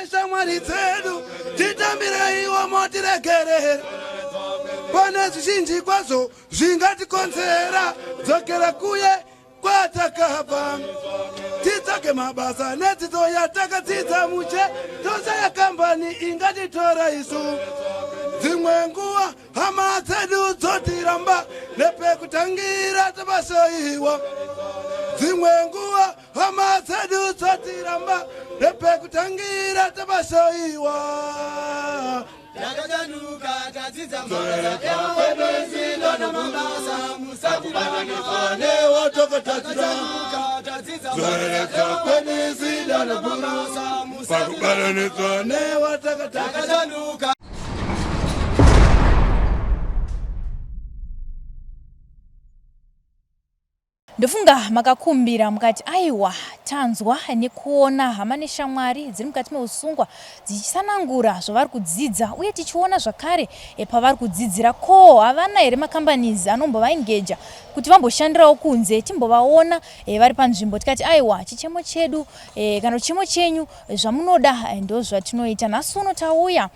Neshamwari dzedu titambireiwo motiregerera pane zvizhinji kwazvo zvingatikonzera dzokera kuye kwatakabva titsvage mabasa nedzidzo yatakadzidza mushe toshaya kambani ingatitora isu dzimwe nguva hama dzedu dzotiramba nepekutangira tabasaiwa dzimwe nguva hama dzedu dzotiramba nepekutangira tabasaiwa Takachanuka tadzidza mabasa namabasa musatibatanidza newatokatadzira tadzidza zoreredza kwenisida mabasa pakubatanidzwa newatakatadzira. Takachanuka. Ndofunga makakumbira mukati aiwa tanzwa nekuona hama neshamwari dziri mukati meusungwa dzichisanangura zvavari kudzidza uye tichiona zvakare eh, pavari kudzidzira ko havana here macompanies anombovaengeja kuti vamboshandirawo kunze timbovaona eh, vari panzvimbo tikati aiwa chichemo chedu eh, kana chichemo chenyu zvamunoda ndozvatinoita nhasi uno tauya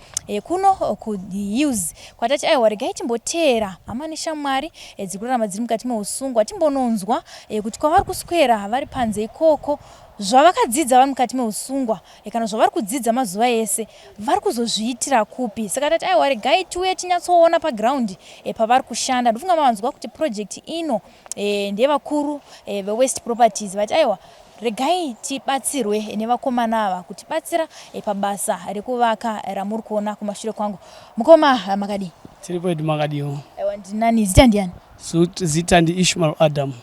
kuno kuHills kwatati aiwa regai timboteera hama neshamwari dziri kurarama dziri mukati meusungwa timbononzwa kuti kwavari kuswera vari panze ikoko zvavakadzidza vari mukati meusungwa kana zvavari kudzidza mazuva ese vari kuzozviitira kupi. Saka tati aiwa regai tiuye tinyatsoona paground pavari kushanda. Ndofunga mavanzwa kuti project ino ndeyevakuru veWest Properties vati aiwa regai tibatsirwe nevakomana ava kutibatsira pabasa rekuvaka ramuri kuona kumashure kwangu. Mukoma, makadii? Tiripo hedu, makadiwo? Aiwa, ndinani? Zita ndiani? Zita ndi Ishmael Adam.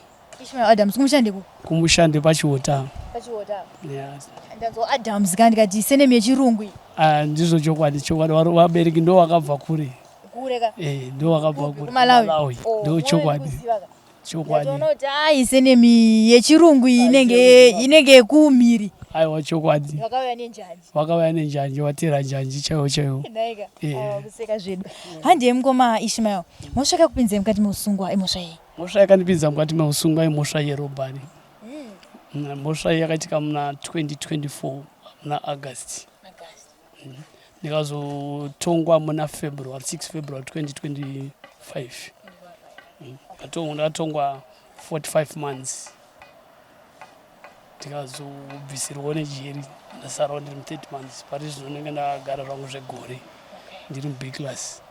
Ishmael Adams, kumusha ndiko? Kumusha ndepaChiota. PaChiota. Yeah. Ndanzwa Adams ka ndikati surname yechirungu iyi. Ah, ndizvo chokwadi, chokwadi. Vabereki ndo vakabva kure. Kure ka? Eh, ndo vakabva kure. Malawi. Malawi. Oh, Ndo chokwadi. kuziva ka. Chokwadi. Ndatoona kuti ai surname yechirungu iyi inenge yekumhiri. Aiwa, chokwadi. Vakauya nenjanji. Vakauya nenjanji, watera njanji chaiwo chaiwo. Naika. Eh. Aiwa, kuseka zvedu. Handiye mukoma Ishmael. Mhosva yakakupinzai mukati meusungwa imhosva yei? Mhosva yakandipinza mukati meusungwa imhosva yerobbery. Mhosva iyi yakaitika muna 2024 muna August. Ndikazotongwa muna February 6, February 2025. Ndakatongwa 45 months, ndikazobvisirwawo nejeri, ndasarawo ndiri mu30 months. Pari zvino ndinenge ndakagara zvangu zvegore ndiri muB class.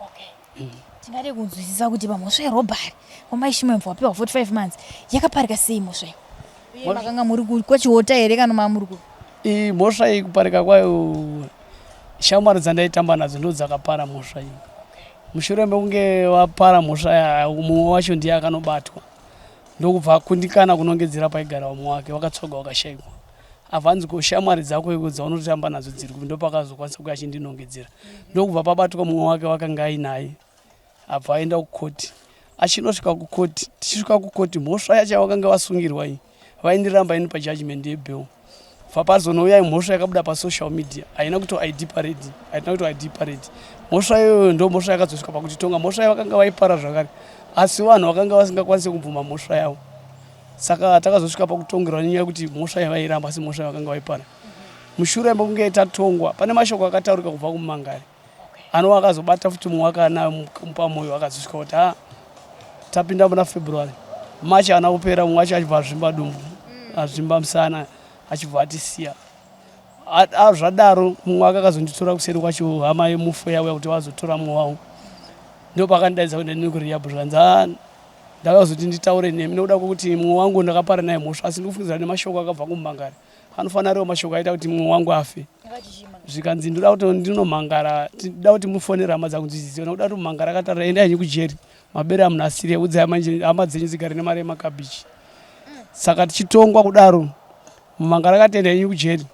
Tingade kunzwisisa kuti pamhosva yerobbery mukoma Ishmael wapiwa 45 months, yakaparika sei mhosva iyo? Uye makanga muri kwaChiota here kana mamuri ku? Iyi mhosva iyi, kuparika kwayo, shamwari dzandaitamba nadzo ndo dzakapara mhosva iyi. Mushure mekunge vapara mhosva ya, mumwe wacho ndiye akanobatwa, ndokubva akundikana kunongedzera paigara vamwe wake. Vakatsvaga vakashayikwa. Abva ko shamwari dzako iko dzaunotamba nadzo dziri kupi? Ndopakazokwanisa kuya achindinongedzera, ndokubva pabatwa mumwe wake wakanga ainaye. Abva aenda kukoti. Achinosvika kukoti, tichisvika kukoti, mhosva yacho yavakanga vasungirwa iyi vaindiramba ini pajudgment yebail. Bva pazonouya mhosva yakabuda pasocial media, haina kuto ID parade, haina kuto ID parade. Mhosva iyoyo ndo mhosva yakazosvika pakutitonga. Mhosva yavakanga vaipara zvakare, asi vanhu vakanga vasingakwanisi kubvuma mhosva yavo. Saka takazosvika pakutongerwa nenyaya yekuti mhosva yavairamba, asi mhosva yavakanga vaipara. Mushure mekunge tatongwa, pane mashoko akataurika kubva kumumangari anova akazobata futi mumwe wakana pamwoyo. Akazosvika kuti ha, tapinda muna February, March haana kupera, mumwe wacho achibva azvimba dumbu, azvimba musana, achibva atisiya. Zvadaro mumwe wake akazonditora kuseri kwacho. Hama yemufu yauya kuti vazotora mumwe wavo, ndo pakandidaidza kuti ndini kurehab. Zvanzi, "Ah, ndakazoti nditaure nemi nekuda kwekuti mumwe wangu ndakapara naye mhosva, asi ndikufungidzira nemashoko akabva kumumangari anofanira ariwo mashoko aita kuti mumwe wangu afe." Zvikanzi, "Ndoda kuti ndinomhangara, ndoda kuti mufonere hama dzangu dzizive nekuda kuti mumhangara akataura, endai henyu kujeri, mabere amunhu asiri, udzai hama dzenyu dzigare nemari yemakabichi." Saka tichitongwa kudaro, mumhangara akati, "Endai henyu kujeri,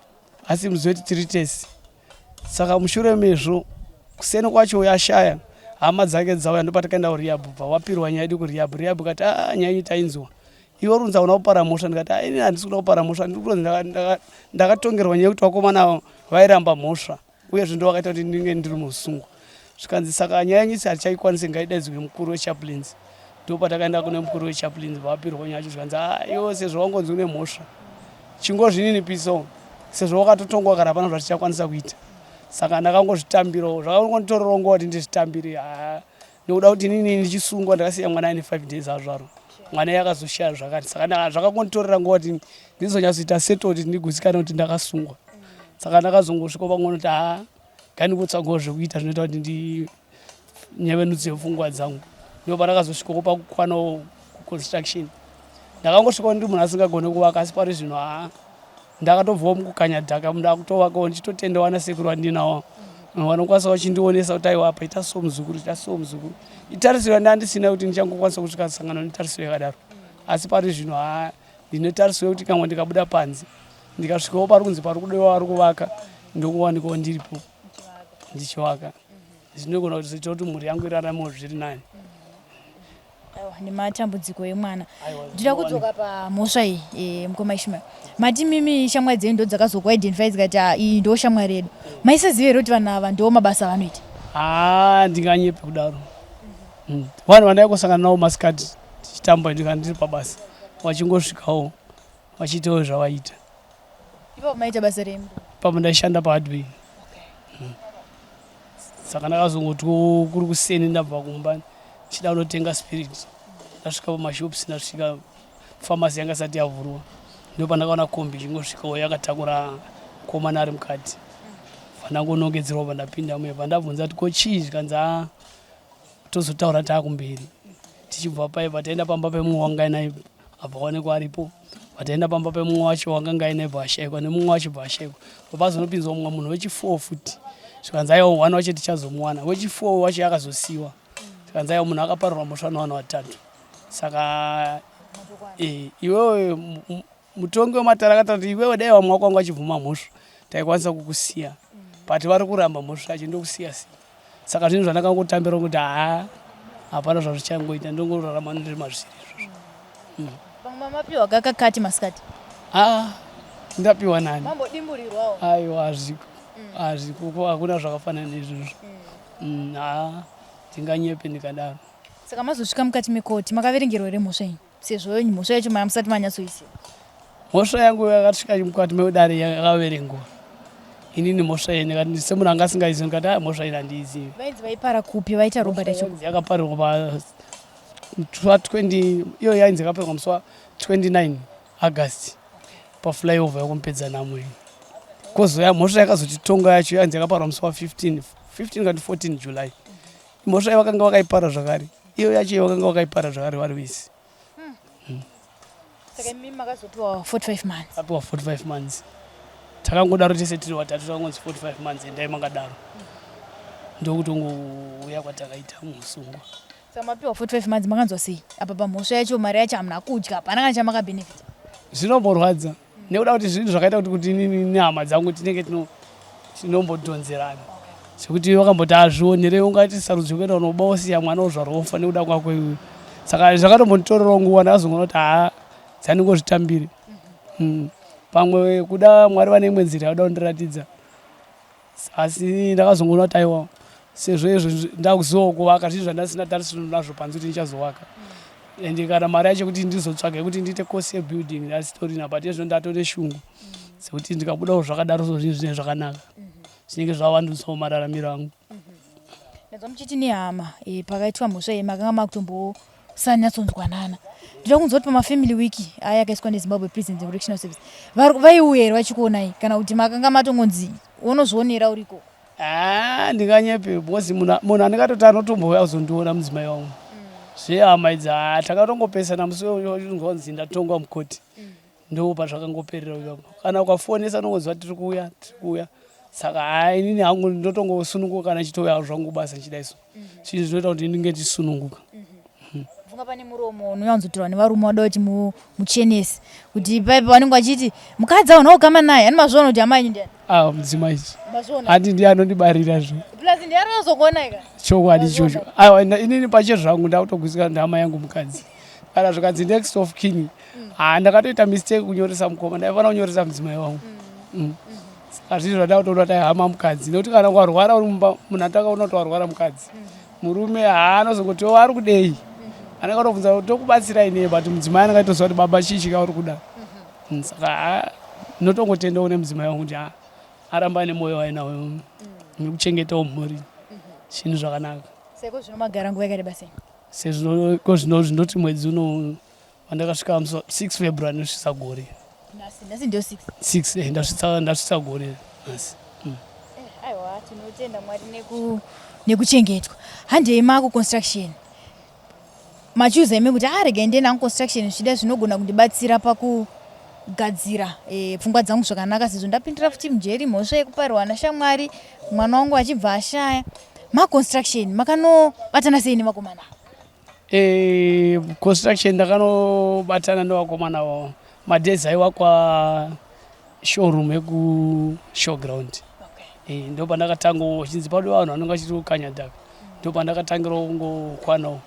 asi muzive kuti tiri tese." Saka mushure mezvo, kuseni kwacho yashaya, hama dzake dzauya, ndopatakaenda kurehab. Bva wapirwa nyaya yedu kurehab. Rehab ikati, "Aa, nyaya yenyu tainzwa. Iwe uri kunzi hauna kupara mhosva." Ndikati, "Ah, ini handisi kuda kupara mhosva. Ndiri kutonzi ndakatongerwa nyaya yekuti vakomana ava vairamba mhosva, uyezve ndo vakaita kuti ndinge ndiri musungwa." Zvikanzi, "Saka nyaya yenyu isi hatichaikwanisi, ngaidaidzwe mukuru wechaplains." Ndo patakaenda kune mukuru wechaplains, vapirwa nyaya yacho. Zvikanzi, "Ah, iwe sezvo wangonzi une mhosva, chingozvininipisawo sezvo wakatotongwa kare, hapana zvatichakwanisa kuita." Saka ndakangozvitambirawo, zvakangonditorerawo nguva kuti ndizvitambire haa nekuda kuti inini ndichisungwa ndakasiya mwana aine 5 days azvarwa. Mwana iye akazoshaya zvakare. Saka zvakangonditorera nguva kuti ndizonyatsoita settle kuti ndigutsikane kuti ndakasungwa. Saka ndakazongosvika pamwe kuti haa ngandingotsvagawo zvekuita zvinoita kuti ndinyevenutse pfungwa dzangu. Ndipo pandakazosvikawo pakukwanawo kuconstruction. Ndakangosvikawo ndiri munhu asingagone kuvaka asi pari zvino haa ndakatobvawo mukukanya dhaka ndakutovakawo ndichitotendawo ana sekuru vandinawo vanokwanisa vachindionesa kuti aiwa apa ita so muzukuru ita so muzukuru itarisiro yandandisina kuti ndichangokwanisa kusvika sangano netarisiro yakadaro asi pari zvino haa ndine tarisiro yekuti kamwe ndikabuda panze ndikasvikawo pari kunzi pari kudiwa vari kuvaka ndokuwanikawo ndiripo ndichivaka zvinogona kuzoita kuti mhuri yangu iraramewo zviri nani Aiwa, nematambudziko emwana. Ndinoda kudzoka pamhosva iyi eh, mukoma Ishmael. Mati mimi shamwari dzenyu ndo dzakazokuidentify dzikati ah, iyi ndo shamwari yedu. Maisaziva here kuti vanhu ava ndo mabasa avanoita? Haa ndinganyepe kudaro. Mm. Vanhu vandaingosangana navo masikati tichitamba ndikana ndiri pabasa vachingosvikawo vachiitawo zvavaita. Ipapo maita basa rei? Ipapo ndaishanda pahardware. Okay. Mm. Saka ndakazongoti kuri kuseni ndabva kumba ndichida kunotenga spirit. Ndasvika pamashops ndasvika pharmacy yanga isati yavhurwa. Ndipo pandakaona kombi ichingosvikawo yakatakura mukomana ari mukati. Pandangonongedzerwa pandapinda muye pandabvunza kuti ko chii zvikanzi haa tozotaura taakumberi. Tichibva paye pataenda pamba pemumwe wanga ainaye abva waonekwa aripo vataenda pamba pemumwe wacho wakanga aine bva ashaikwa nemumwe wacho bva ashaikwa vapazonopinzwa mumwe munhu wechifour futi zvikanzi aiwa one wacho tichazomuwana wechifour wacho akazosiiwa zvikanzi aiwa munhu akaparirwa mhosva nevanhu vatatu saka e, iwewe mutongi wematare akataura kuti iwewe dai vamwe wako vanga vachibvuma mhosva taikwanisa kukusiya but vari kuramba mhosva yacho ndokusiya siya Saka zvinhu zvandakangotambira kuti haa hapana zvazvichangoita ndongorarama ndiri mazviri izvozvo. Mm. Pamwe mapiwa kakakati masikati? Ah, ndapiwa nani? Mambodimburirwawo? Aiwa hazviko. Hazviko hakuna zvakafanana neizvozvo. Mm, haa ndinganyepe ndikadaro. Saka mazosvika mukati mekoti makaverengerwa here mhosva iyi? Sezvo mhosva yacho maya musati manyatsoiziva. Mhosva yangu yakasvika mukati medare yakaverengwa. Inini mhosva iyi ndikati semunhu anga asingaizivi ndikati ah mhosva iyi handiizivi. Vainzi vaipara kupi vaita robbery yacho? Yakaparirwa pa 20 iyo yainzi yakaparirwa musi wa 29 August paflyover yekuMupedzanhamo iyi. Kozouya mhosva yakazotitonga yacho yainzi yakaparwa musi wa 15 15 kana 14 July. Mhosva yavakanga vakaipara zvakare iyo yacho vakanga vakaipara zvakare vari vese. Saka imi makazopiwa 45 months. Apiwa 45 months. Takangodaro tese tiri vatatu takangonzi 45 months endai makadaro. Ndokutongouya kwatakaita musungwa. Saka mapiwa 45 months makanzwa sei? Apa pamhosva yacho mari yacho hamuna kudya hapana kana chamakabhenefita. Zvinomborwadza nekuda kuti zvinhu zvakaita kuti kuti inini nehama dzangu tinenge tinombodhonzerana zvekuti vakamboti azvionere ungati sarudzo yekuenda unoba wosiya mwana wozvarwa wofa nekuda kwako iwe saka zvakatombonditorerawo nguva ndakazongoona kuti haa dzandingozvitambire mm. pamwe kuda mwari vane imwe nzira yauda kundiratidza Asi ndakazongoona kuti aiwa sezvo izvo ndakuzivawo kuvaka zvinhu zvandasina tarisiro nazvo panze kuti ndichazovaka and kana mari yacho kuti ndizotsvaga yekuti ndiite course yebuilding ndasitorina but izvo ndatone shungu dzekuti ndikabudawo zvakadaro so zvinhu zvinenge zvakanaka zvinenge zvavandutsawo mararamiro angu. Ndanzwa muchiti nehama eh, pakaitwa mhosva iyi makanga makutombo sanyatsonzwanana ndinoda kunzwa kuti pamafamily week aya akaiswa nezimbabwe prisons and correctional service vaiuya here vachikuonai kana kuti makanga matongonzi unozvionera uriko ah, ndinganyepe because munhu andingatoti anotombouya kuzondiona mudzimai wangu zvehama idzi ah, takatongopesana musi unonzi ndatongwa mukoti Ndipo pazvakangoperera ipapo. Kana ukafonesa unongonzwa tiri kuuya, tiri kuuya. Saka haa inini hangu ndotongosununguka kana chitouya zvangu basa ndichidai so. Zvinhu zvinoita kuti ndinge ndichisununguka. Funga pane muromo unowanzotaurwa nevarume vada kuti muchenese kuti paipa vanenge vachiti mukadzi hauna kugama naye ani mazviona kuti hama yenyu ndiani? Ah, mudzimai. Mazviona. Handi ndiye anondibarira zve. Plus ndiye anozokuona ika. Chokwadi ichocho. Aiwa inini pachezvangu ndakutogutsikana ndi hama yangu mukadzi. Kana zvikanzi next of kin haa ndakatoita mistake kunyoresa mukoma ndaifanira kunyoresa mudzimai wangu mm. saka zvinhu zvandava kutoona kuti hama mukadzi nekuti kana ukarwara uri mumba munhu atakaona kuti warwara mukadzi murume haa anozongoti o ari kudei anenge atobvunza kuti tokubatsirai nei but mudzimai anenge aitoziva kuti baba chii chika uri kuda saka haa ndinotongotendawo nemudzimai wangu kuti haa. aramba ane mwoyo wainawo nekuchengetawo mhuri zvinhu zvakanaka. Seko zvino magara nguva yakareba sei? Sezvo ko zvino zvinoti mwedzi uno wandakasvika musi 6 February ndosvitsa gore. Nhasi nhasi ndio 6. 6 eh ndasvitsa ndasvitsa gore nhasi. Mm. Eh, aiwa tinotenda Mwari neku nekuchengetwa. Handei maku construction. Machuza imi kuti ah regai ndiende hangu construction zvichida zvinogona kundibatsira pakugadzira eh, pfungwa dzangu zvakanaka sezvo ndapindira futi mujeri mhosva yekuparirwa nashamwari mwana wangu achibva ashaya. Ma construction makanobatana sei nevakomana? Eh, construction ndakanobatana nevakomana avo madays aiwa kwa showroom yeku showground okay. Eh, ndo pandakatanga chinzi pado vanhu vanonga vachiri kukanya dhaka ndo pandakatangira kungokwanawo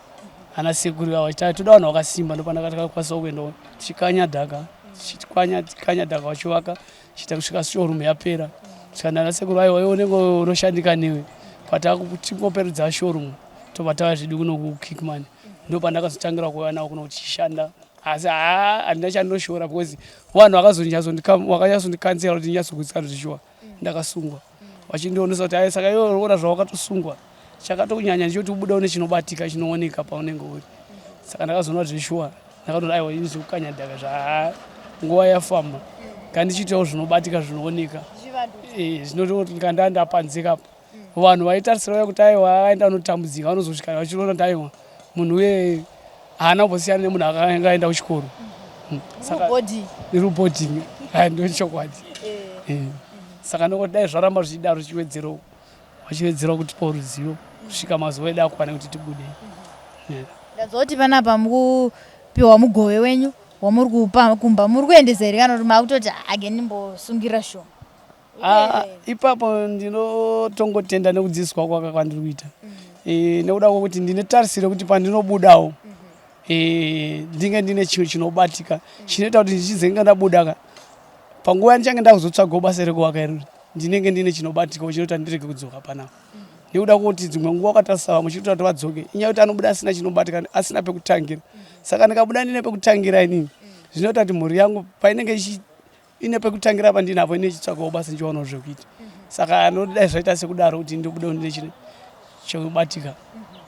ana sekuru avo vachiti toda vanhu vakasimba ndo pandakakwanisa kuenda tichikanya dhaka tichikanya tikanya dhaka vachivaka chiita kusvika showroom yapera saka ndana sekuru aiwa iwe unenge unoshandika newe patakutingoperedza showroom tobva tava zvedu kuno kukickman ndo pandakazotangira kuuya nawo kuno tichishanda asi haa handina chandinoshora because vanhu vakazonyatsondikansera kuti ndinyatsogutsikana zvishuwa ndakasungwa vachindionesa kuti ayi saka iwe unoona zvawakatosungwa chakatonyanya ndechekuti ubuda une chinobatika chinooneka paunenge uri saka ndakazoona kuti zveshuwa ndakatoti aiwa ini zvekukanya dhaka zva nguva yafamba kandichiitawo zvinobatika zvinooneka eh, zvinototi kanda ndapanzika apa vanhu vaitarisira uya kuti aiwa aenda anotambudzika vanozosvika vachiona kuti aiwa munhu uye haana kumbosiyana nemunhu akanga aenda kuchikoro hmm. saka rubhodhingi ndo chokwadi eh. Eh. Saka ndokuti dai zvaramba zvichidaro zvichiwedzerawo vachiwedzerawo kutipawo ruzivo kusvika mazuva edu akwana kuti tibude. Ndanzwa kuti panapa mukupiwa mugove wenyu wamuri kupa kumba muri kuendesa here kana kuti makutoti age ndimbosungira shoma? Ah, ipapo ndinotongotenda nekudzidziswa kwaka kwandiri kuita mm. E, nekuda kwekuti ndine tarisiro yekuti pandinobudawo mm -hmm. e, ndinge ndine chinhu chinobatika mm. chinoita kuti ndichizenge ndabuda ka panguva yandichange ndakuzotsvagawo basa rekuvaka irori ndinenge ndine chinobatika chinoita ndirege kudzoka panapa nekuda kwekuti dzimwe nguva ukatarisa vamwe chinoita kuti vadzoke inyaya yekuti anobuda asina chinobatika asina pekutangira saka ndikabuda ndine pekutangira inini zvinoita kuti mhuri yangu painenge ine pekutangira pandinapo ine ichitsvagawo basa ndichiwanawo zvekuita saka anodai zvaita sekudaro kuti ndibude ndine chine chekubatika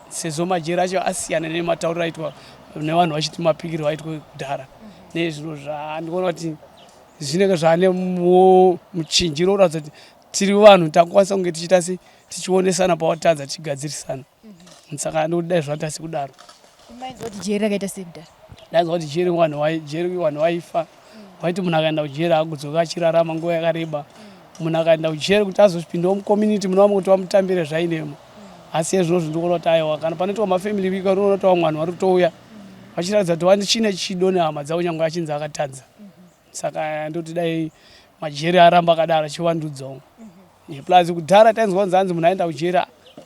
sezvo majeri acho asiyana nematauriro aitwa nevanhu vachiti mapikirwo aitwa kudhara nezvino zvandikuona kuti zvinenge zvane muchinjiro uratidza kuti tiri vanhu takukwanisa kunge tichiita se tichionesana pawatadza tichigadzirisana saka ndikuti dai zvaita sekudaro Mainzwa kuti jeri rakaita sei kudhara? Ndainzwa kuti jeri vanhu vai jeri vanhu vaifa waiti munhu akaenda kujeri akudzoka achirarama nguva yakareba munhu akaenda kujeri kuti azopindawo mucommunity mune vamwe kuti vamutambire zvainema asi ezvinozvi ndikuona kuti aiwa kana panoitwa mafamily week unoona kuti vamwe vanhu vari kutouya vachiratidza kuti vachine chido nehama dzavo nyange achinzi akatadza saka ndoti dai majeri aramba akadaro achiwandudzawo mm-hmm. plus kudhara tainzwa kunzi hanzi munhu aenda kujeri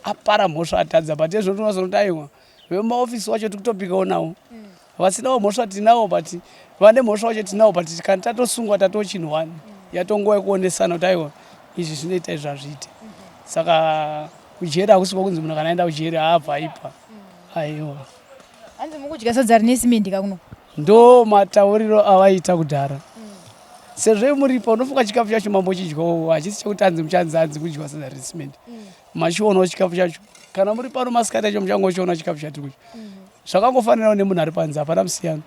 apara mhosva atadza but ezvino tinozonoti aiwa vemaofisi wacho tikutopikawo nawo mm. vasinawo mhosva tinawo but vane mhosva wacho tinawo but kana tatosungwa tatochinhu one mm. yatonguva yekuonesana kuti aiwa izvi zvinoita izvi hazviite mm-hmm. saka kujeri hakusi kwakunzi munhu kana aenda kujeri haabva aipa mm. aiwa Hanzi mukudya sadza rine simende ka kuno. Ndo matauriro avaita kudhara. Sezvo muripo unofunga chikafu chacho mambochidyawo hachisi chekuti hanzi muchanzi hanzi kudyiwa sadza rine simende. Machionawo chikafu chacho. Kana muri pano masikati acho muchangochiona chikafu chatiri kudya. Zvakangofanirawo nemunhu ari panze hapana musiyano.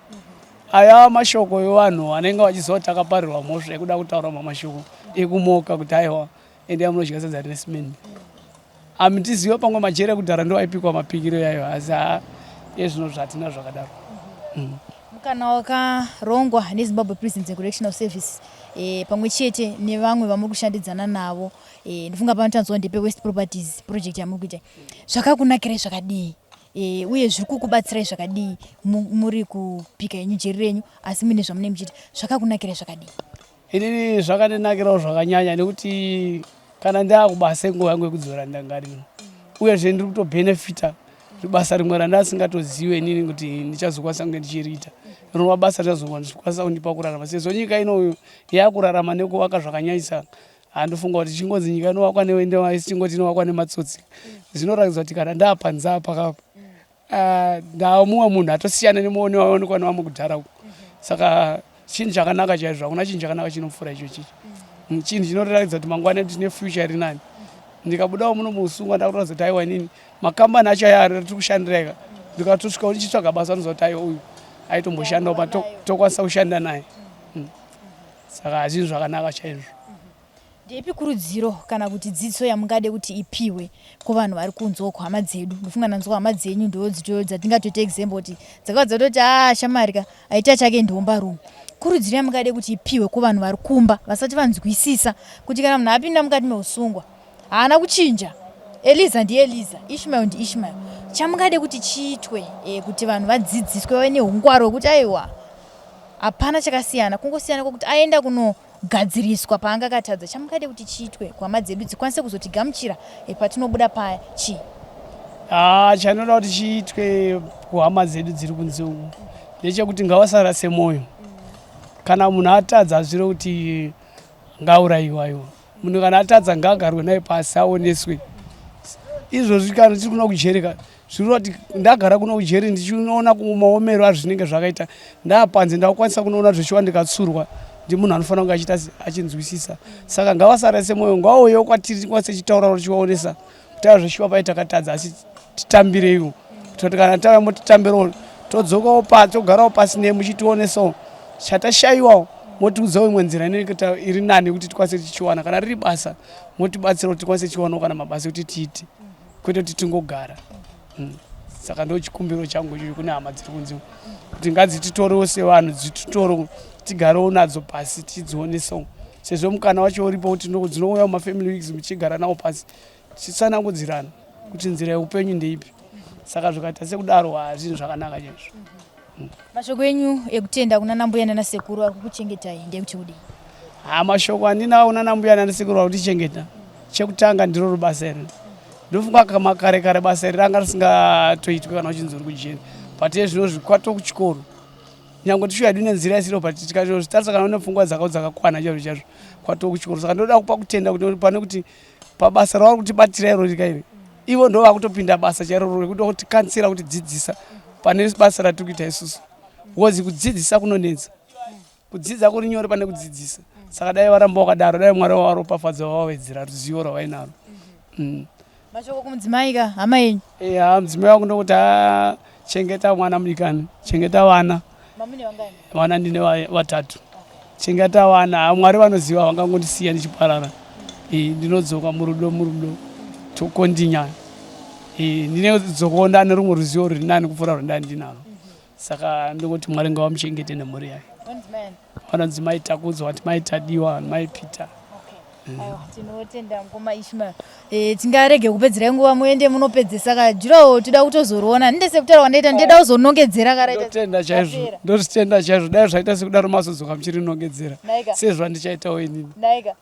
Aya mashoko evanhu vanenge vachiziva kuti takaparirwa mhosva yekuda kutaura mamashoko ekumoka kuti aiwa endai munodya sadza rine simende. Hamtiziwe pamwe majeri ekudhara ndo aipikwa mapikiro yayo asi haa ezvino zvatina zvakadaro. Mm. Mukana wakarongwa neZimbabwe Prisons and Correctional Service e, pamwe chete nevamwe vamuri kushandidzana navo e, ndofunga pano tanzwa ndepe West Properties project yamuri kuita zvakakunakirai zvakadii e, uye zviri kukubatsirai zvakadii muri kupika henyu jeri renyu asi muine zvamunenge muchiita zvakakunakirai zvakadii? Inini zvakandinakirawo zvakanyanya nekuti kana ndaakubasa inguva yangu yekudzora ndangariro uyezve ndiri kutobhenefita basa rimwe randasingatozive inini kuti ndichazokwanisa kunge ndichiriita rinova basa richazokwanisa kundipa kurarama sezvo nyika ino yakurarama nekuvaka zvakanyanyisa handifunga kuti chingonzi nyika inovakwa newendewaisi chingoti inovakwa nematsotsi zvinoratidza kuti kana ndaapanze apa kapa Ah, ndava mumwe munhu atosiyana nemuoni waonekwa nevamwe kudhara uko saka chinhu chakanaka chaizvo hakuna chinhu chakanaka chinopfuura icho chichi. Chinhu chinotiratidza kuti mangwana tine future iri nani. Ndikabudawo muno muusungwa ndakuratidza kuti aiwa inini makambani acho aya atiri kushandira ika ndikatosvika ndichitsvaga basa anoziva kuti aiwa uyu aitomboshandawo pa tokwanisa kushanda naye. Saka zvinhu zvakanaka chaizvo. Ndeipi kurudziro kana kuti dzidziso yamungade kuti ipiwe kuvanhu vari kunze uko hama dzedu? Ndofunga ndanzwa hama dzenyu ndo dzatingatoita example kuti dzakabva dzatoti haa shamwari ka aita chake ndombarume. Kurudziro yamungade kuti ipiwe kuvanhu vari kumba vasati vanzwisisa kuti kana munhu apinda mukati meusungwa haana kuchinja. Eliza ndiEliza, Ishmael ndiIshmael. Chamungade kuti chiitwe eh, kuti vanhu vadzidziswe vave neungwaro hwekuti aiwa hapana chakasiyana kungosiyana kwekuti aenda kuno gadziriswa paanga akatadza chamungade kuti chiitwe kuhama dzedu dzikwanise kuzotigamuchira eh, patinobuda paya chii? Ah, chanoda kuti chiitwe kuhama dzedu dziri kunze uku ndechekuti ngavasarase mwoyo. Kana munhu atadza hazviro kuti ngaaurayiwe aiwa. Munhu kana atadza ngaagarwe naye pasi aoneswe. Izvozvi kana tiri kuno kujeri ka zvirova kuti ndagara kuno kujeri ndichinoona maomero azvinenge zvakaita ndaapanze ndakukwanisa kunoona zveshuwa ndikatsurwa ndimunhu anofanira kunge achiita achinzwisisa saka ngavasarase mwoyo ngavauyewo kwatiri tikwanise chitaura tichivaonesa kuti aiwa zveshuwa pai takatadza asi titambireiwo kuti kana tauya motitambirawo todzokawo pa togarawo pasi nemi muchitionesawo chatashayiwawo motiudzawo imwe nzira inenge iri nani yekuti tikwanise tichiwana kana riri basa motibatsira kuti tikwanise tichiwanawo kana mabasa ekuti tiite kwete kuti tingogara mm. Saka ndo chikumbiro changu ichocho kune hama dziri kunze kuti ngadzititorewo sevanhu dzititorewo tigarewo nadzo pasi tidzionesewo sezvo mukana wacho uripo kuti dzinouya mumafamily weeks muchigara nawo pasi tichitsanangudzirana kuti nzira yeupenyu ndeipi saka zvikaita sekudaro hazvinhu zvakanaka chaizvo. Mashoko enyu ekutenda kuna nambuya nana sekuru vari kukuchengetai ndeyekuti kudii? Ha, mashoko andinawo kuna nambuya nana sekuru vari kutichengeta, chekutanga ndiroro basa iri. Ndofunga makare kare basa iri ranga risingatoitwi kana uchinzi uri kujeri, but ezvinozvi kwato kuchikoro nyange tichiuya hedu nenzira isiro but tikatozvitarisa kana une pfungwa dzako dzakakwana chaizvo chaizvo kwato kuchikoro. Saka ndoda kupa kutenda kuti pane kuti pabasa ravari kutibatira iro rika iri ivo ndo vakutopinda basa chairo rekuda kutikansira kutidzidzisa pane basa ratiri kuita isusu because kudzidzisa kunonetsa kudzidza kuri nyore pane kudzidzisa saka dai varamba wakadaro dai mwari wavaropafadza vavawedzera ruzivo rwavainaro mm. Mashoko kumudzimai ka hama yenyu. Eya mudzimai wangu ndokuti ah, chengeta mwana mudikani, chengeta vana. Mamune vangani? Vana ndine vatatu. Chengeta vana, ah, Mwari vanoziva vangangondisiya ndichiparara. Eh, ndinodzoka murudo murudo tokondinya. Eh, ndinodzokawo ndane rumwe ruzivo ruri nani kupfuura rwandanga ndinaro. Saka ndongoti Mwari ngavamuchengete nemhuri yake. Vanonzi mai Takudzwa, mai Tadiwa, mai Peter. Aiwa, tinotenda mukoma Ishmael. Eh, tingarege kupedzerai nguva muende munopedzesa ka jurawo toda kutozoriona. Ndinde sekutaura kwandaita ndida kuzonongedzera karaita. Ndotenda chaizvo. Ndozvitenda chaizvo. Dai zvaita sekudaro mazodzoka muchirinongedzera. Sezvandichaitawo inini.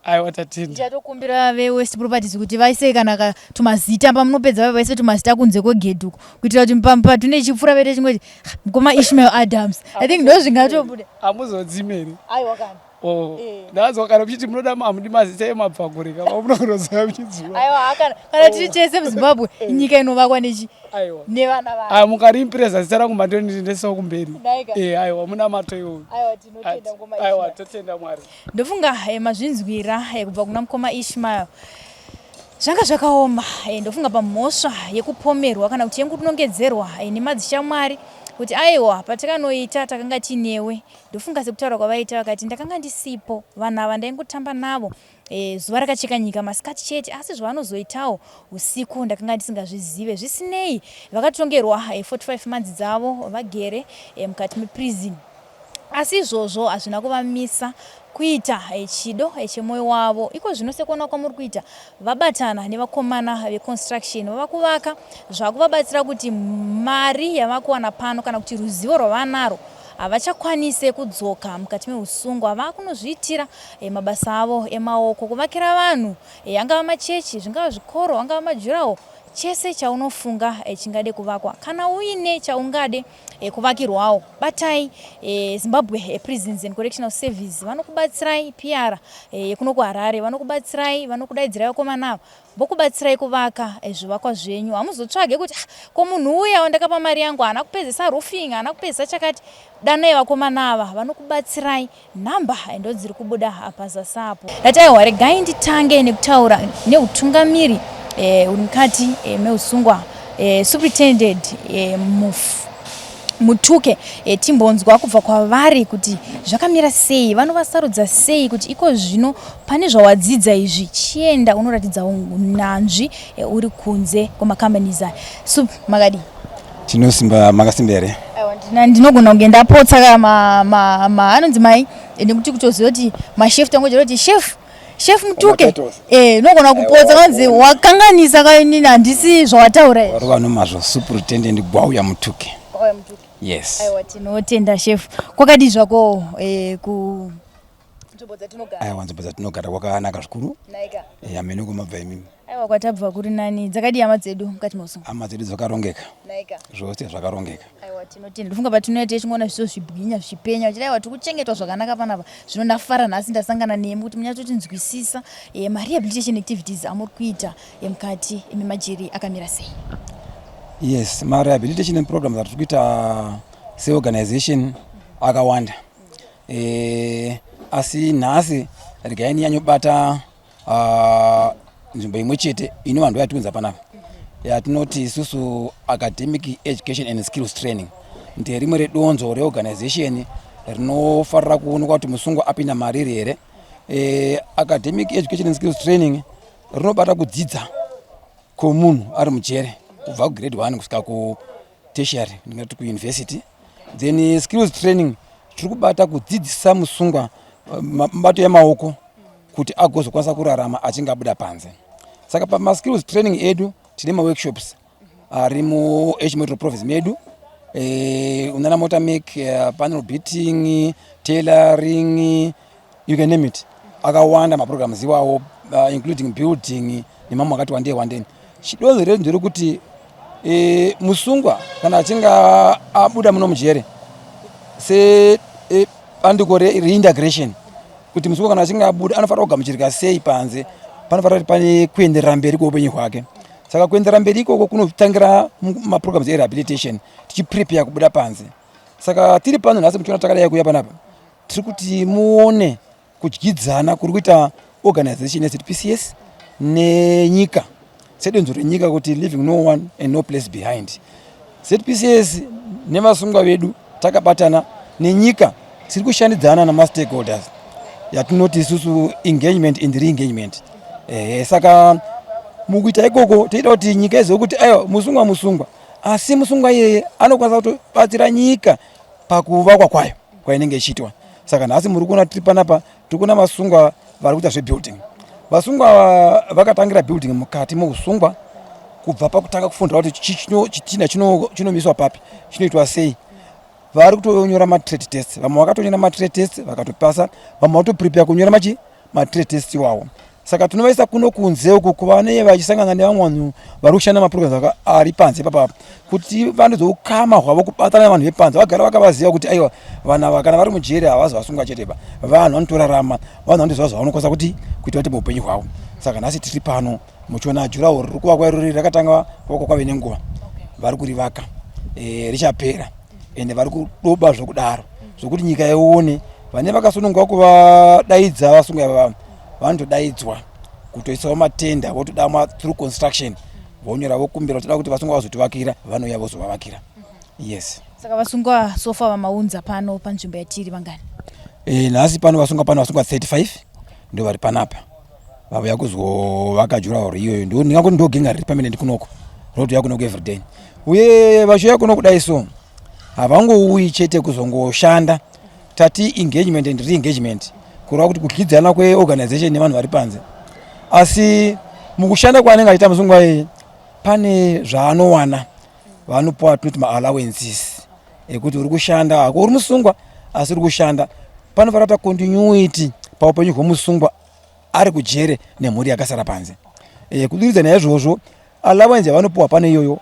Aiwa tatenda. Ndichatokumbira ve West Properties kuti vaise kana ka tumazita pamunopedza vaise tumazita kunze kwegedhi uko kuitira kuti patune chipfuura vete chingoti mukoma Ishmael Adams. I think ndozvingatobuda. Hamuzodzimeri. Aiwa kana. Oh, eh. Ndanzwa kana muchiti munoda hamudi mazita emabvakure kama munokurodzora muchidzura. Aiwa kana kana tiri oh. tese muZimbabwe eh. nyika inovakwa nechi aiwa nevana vayo. Ah mukarimpresa zita rangu mandondiendesawo kumberi. Eh aiwa muna mato iwoyo. Aiwa tinotenda mukoma Ishmael. Aiwa totenda Mwari. Ndofunga eh, mazvinzwira eh, kubva kuna mukoma Ishmael. Zvanga zvakaoma eh, ndofunga pamhosva yekupomerwa kana kuti yekunongedzerwa eh, nemadzishamwari kuti aiwa patakanoita takanga tinewe. Ndofunga sekutaura kwavaita vakati ndakanga ndisipo, vanhu ava ndaingotamba navo e, zuva rakacheka nyika masikati chete asi zvavanozoitawo usiku ndakanga ndisingazvizive. Zvisinei vakatongerwa e, 45 months dzavo vagere e, mukati meprison. Asi izvozvo hazvina kuvamisa kuita eh, chido eh, chemwoyo wavo. Iko zvino sekuona kwamuri kuita vabatana nevakomana veconstruction vava kuvaka zvakuvabatsira kuti mari yavakuwana pano kana kuti ruzivo rwavanaro havachakwanise kudzoka mukati meusungwa vakunozviitira eh, mabasa avo emaoko kuvakira vanhu angava machechi zvingava zvikoro angava majurawo. Chese chaunofunga chingade kuvakwa, kana uine chaungade kuvakirwawo, batai Zimbabwe Prisons and Correctional Service, vanokubatsirai. PR yekuno kuHarare vanokubatsirai, vanokudaidzirai vakomana ava, vokubatsirai kuvaka zvivakwa zvenyu. Hamuzotsvage kuti, ah, ko munhu uya wandakapa mari yangu haana kupedzesa roofing, haana kupedzesa chakati. Danai vakomana ava, vanokubatsirai. Nhamba ndodziri kubuda pazasi apo. Ndati aiwa, regai nditange nekutaura neutungamiri uri mukati meusungwa, Superintendent Mutuke, timbonzwa kubva kwavari kuti zvakamira sei, vanovasarudza sei kuti iko zvino pane zvawadzidza izvi, chienda unoratidza unyanzvi uri kunze kwemacompanies aya. Sup, makadii? Tinosimba, makasimba here? Aiwa, ndinogona kunge ndapotsa ka anonzi mai, nekuti kutoziva kuti machef, tangochera kuti chef, chef Mutuke, unogona kupotsa kanzi wakanganisa kainini, handisi zvawataura here. Vari vanomazvo Superintendent Gwauya Mutuke. Gwauya Mutuke. Yes. Aiwa, tinotenda chef. Kwakadii zvako ku nzvimbo dzatinogara? Aiwa, nzvimbo dzatinogara kwakanaka zvikuru. Naika. Hameno kumabva imimi. Aiwa, kwatabva kuri nani. Dzakadii hama dzedu mukati meusungu? Hama dzedu dzakarongeka. Naika. Zvose zvakarongeka. Aiwa, tinotenda. Ndofunga patinouya tichingoona zviso zvibwinya zvichipenya, uchiti aiwa, tiri kuchengetwa zvakanaka panapa. Zvino ndafara nhasi ndasangana nemi kuti munyatsotinzwisisa marehabilitation activities amuri kuita mukati memajeri akamira sei. Yes, marehabilitation programs atiri kuita seorganization akawanda, asi nhasi regai ndinyanyobata nzvimbo imwe chete inova ndo yatiunza panapa, yatinoti isusu academic education and skills training. Nderimwe redonzo reorganization rinofarira kuonekwa kuti musungwa apinda mariri here. Academic education and skills training rinobata kudzidza kwomunhu ari mujere kubva kugrade 1 kusvika kutertiary, ndingati kuuniversity. Then skills training tiri kubata kudzidzisa musungwa mabato emaoko kuti agozokwanisa kurarama achinge abuda panze. Saka pamaskills training edu tine maworkshops ari muH Metro Province medu, unana motor mech, panel beating, tailoring, you can name it, akawanda maprograms iwawo, including building nemamwe akati wandei wandei. Chidonzo redu nderekuti musungwa kana achinge abuda muno mujere, sebandiko reintegration, kuti musungwa kana achinge abuda anofanira kugamuchirika sei panze, panofanira kuti pane kuenderera mberi kweupenyu hwake. Saka kuenderera mberi ikoko kunotangira maprograms erehabilitation, tichiprepare kubuda panze. Saka tiri pano nhasi, muchiona takadai kuuya panapa, tiri kuti muone kudyidzana kuri kuita organization yeZPCS nenyika, sedonzo renyika kuti leaving no one and no place behind. ZPCS nevasungwa vedu takabatana nenyika, tiri kushandidzana namastakeholders, yatinoti isusu engagement and re-engagement. Saka mukuita ikoko toida kuti nyika izive kuti aiwa, musungwa musungwa, asi musungwa iyeye anokwanisa kutobatsira nyika pakuvakwa kwayo kwainenge ichiitwa. Saka nhasi muri kuona tiri panapa, tiri kuona vasungwa vari kuita zvebuilding. Vasungwa vakatangira building mukati mousungwa, kubva pakutanga kufundira kuti chitina chinomiswa papi, chinoitwa sei. Vari kutonyora matrade test, vamwe vakatonyora matrade test vakatopasa, vamwe vatoprepare kunyora machi matrade test iwawo. Saka tinovaisa kuno kunze uku kuvanee vachisangana nevamwe vanhu vari kushanda maprograms ari panze ipapapa, kuti vandudze ukama hwavo, kubatana nevanhu vepanze, vagara vakavaziva kuti aiwa, vanhu ava kana vari mujeri havazi vasungwa chete ba, vanhu vanotorarama, vanhu vanotoziva zvavanokwanisa kuti kuita kuti muupenyu hwavo. Saka nhasi tiri pano muchiona durawall riri kuvakwa irori, rakatanga kuvakwa kwave nenguva, vari kurivaka, richapera, ende vari kudoba zvokudaro zvokuti nyika ione. Vane vakasunungwa kuvadaidza vasungwa ava, vanotodaidzwa kutoisawo matenda, votodamwa through construction, vonyora vokumbira, toda kuti vasungwa vazotivakira, vanouya vozovavakira. Yes. Saka vasungwa so far vamaunza pano panzvimbo yatiri vangani? Nhasi pano vasungwa, pano vasungwa 35 ndo vari panapa, vauya kuzovaka durawall iyoyo. Ndo ndingangoti ndo genga riri permanent kunoko, rotouya kunoko everyday. Uye vachiuya kuno kudai so, havangouyi chete kuzongoshanda. Tati engagement and re-engagement, kureva kuti kudyidzana kweorganization nevanhu vari panze. Asi mukushanda kwaanenge achiita musungwa iyeye, pane zvaanowana, vanopiwa tinoti maallowances ekuti uri kushanda hako, uri musungwa asi uri kushanda. Panofanira kuita continuity paupenyu hwemusungwa ari kujere nemhuri yakasara panze. Kuduridza naizvozvo. Allowance yavanopiwa pano iyoyo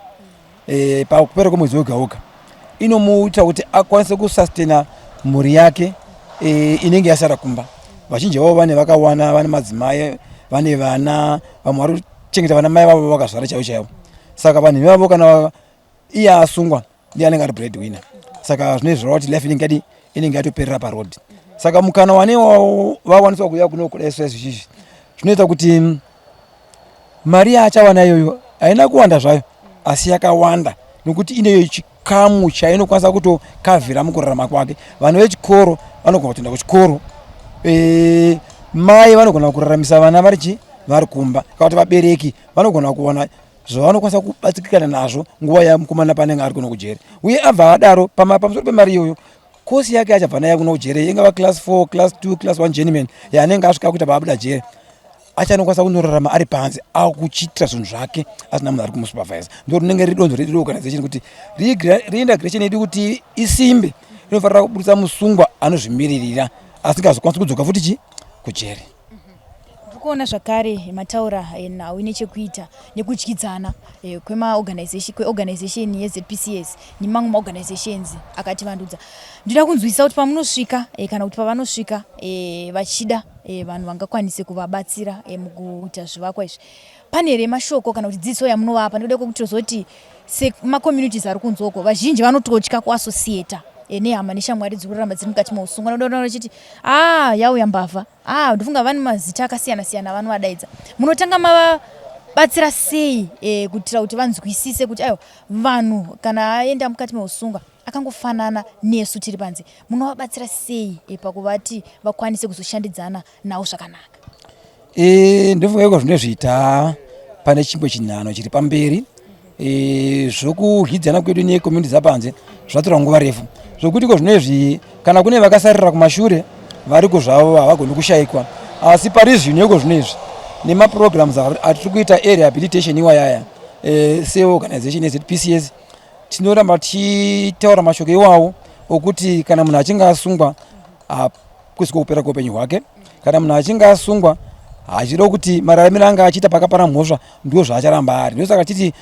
e, pakupera kwemwedzi wega wega inomuita kuti akwanise kusustaina mhuri yake e, inenge yasara kumba. Vazhinji vavo vane vakawana, vane madzimai, vane vana, vamwe vari kuchengeta vana mai vavo vakazvara chaivo chaivo. Saka vanhu ivavo kana iye asungwa ndiye anenge ari bread winner. Saka zvine zvoreva kuti life inenge yadi inenge yatoperera paroad. Saka mukana wane vawaniswa kuuya kuno kudai so izvizvi zvinoita kuti mari yaachawana iyoyo haina kuwanda zvayo asi yakawanda nokuti ineyo chikamu chainokwanisa kutokavhira mukurarama kwake. Vana vechikoro vanogona kutoenda kuchikoro, e, mai vanogona kuraramisa vana vari chi vari kumba, kana kuti vabereki vanogona kuwana zvavanokwanisa kubatsikana nazvo nguva yamukomana paanenge ari kuno kujeri. Uye abva adaro pamusoro pemari iyoyo kosi yake achabva naye kuno kujeri, ingava class 4, class 2, class 1 journeyman yaanenge asvika kuita paabuda jeri, achanokwanisa kunorarama ari panze akuchiitira zvinhu zvake asina munhu ari kumusupervisa. Ndo rinenge riri donzvo redu reorganization kuti reintegration yedu kuti isimbe inofanira kuburitsa musungwa anozvimiririra asingazokwanisi kudzoka futi chi kujeri. Ndiri kuona zvakare mataura nhau ine chekuita nekudyidzana kwemaorganization kweorganization yeZPCS nemamwe maorganizations akativandudza. Ndinoda kunzwisisa kuti pamunosvika kana kuti pavanosvika vachida vanhu vangakwanise kuvabatsira mukuita zvivakwa izvi, pane here mashoko kana kuti dzidziso yamunovapa nekuda kwekuti tozoti semacommunities ari kunze uko vazhinji vanototya kuassociata nehama neshamwari dziri kurarama dziri mukati meusungwa nekuda vachiti ah yauya mbavha. Ah, ndofunga vane mazita akasiyana siyana avanovadaidza. Munotanga mavabatsira sei eh, kuitira kuti vanzwisise kuti aiwa vanhu kana aenda mukati meusungwa akangofanana nesu tiri panze. Munovabatsira sei eh, pakuvati vakwanise kuzoshandidzana navo zvakanaka? E, ndofunga iko zvinozviita pane chimwe chinhano chiri pamberi e, zvokudyidzana kwedu necommunity dzapanze zvatora nguva refu zvokuti iko zvinoizvi kana kune vakasarira kumashure variko zvavo havagoni kushaikwa, asi pari zvino iko zvinoizvi nemaprograms atiri kuita erehabilitation iwayaya e, seorganization yeZPCS tinoramba tichitaura mashoko iwawo okuti kana munhu achinge asungwa hakusi kwokupera kweupenyu hwake. Kana munhu achinge asungwa hazvirevo kuti mararamiro anga achiita pakapara mhosva ndo zvaacharamba ari. Ndosaka titi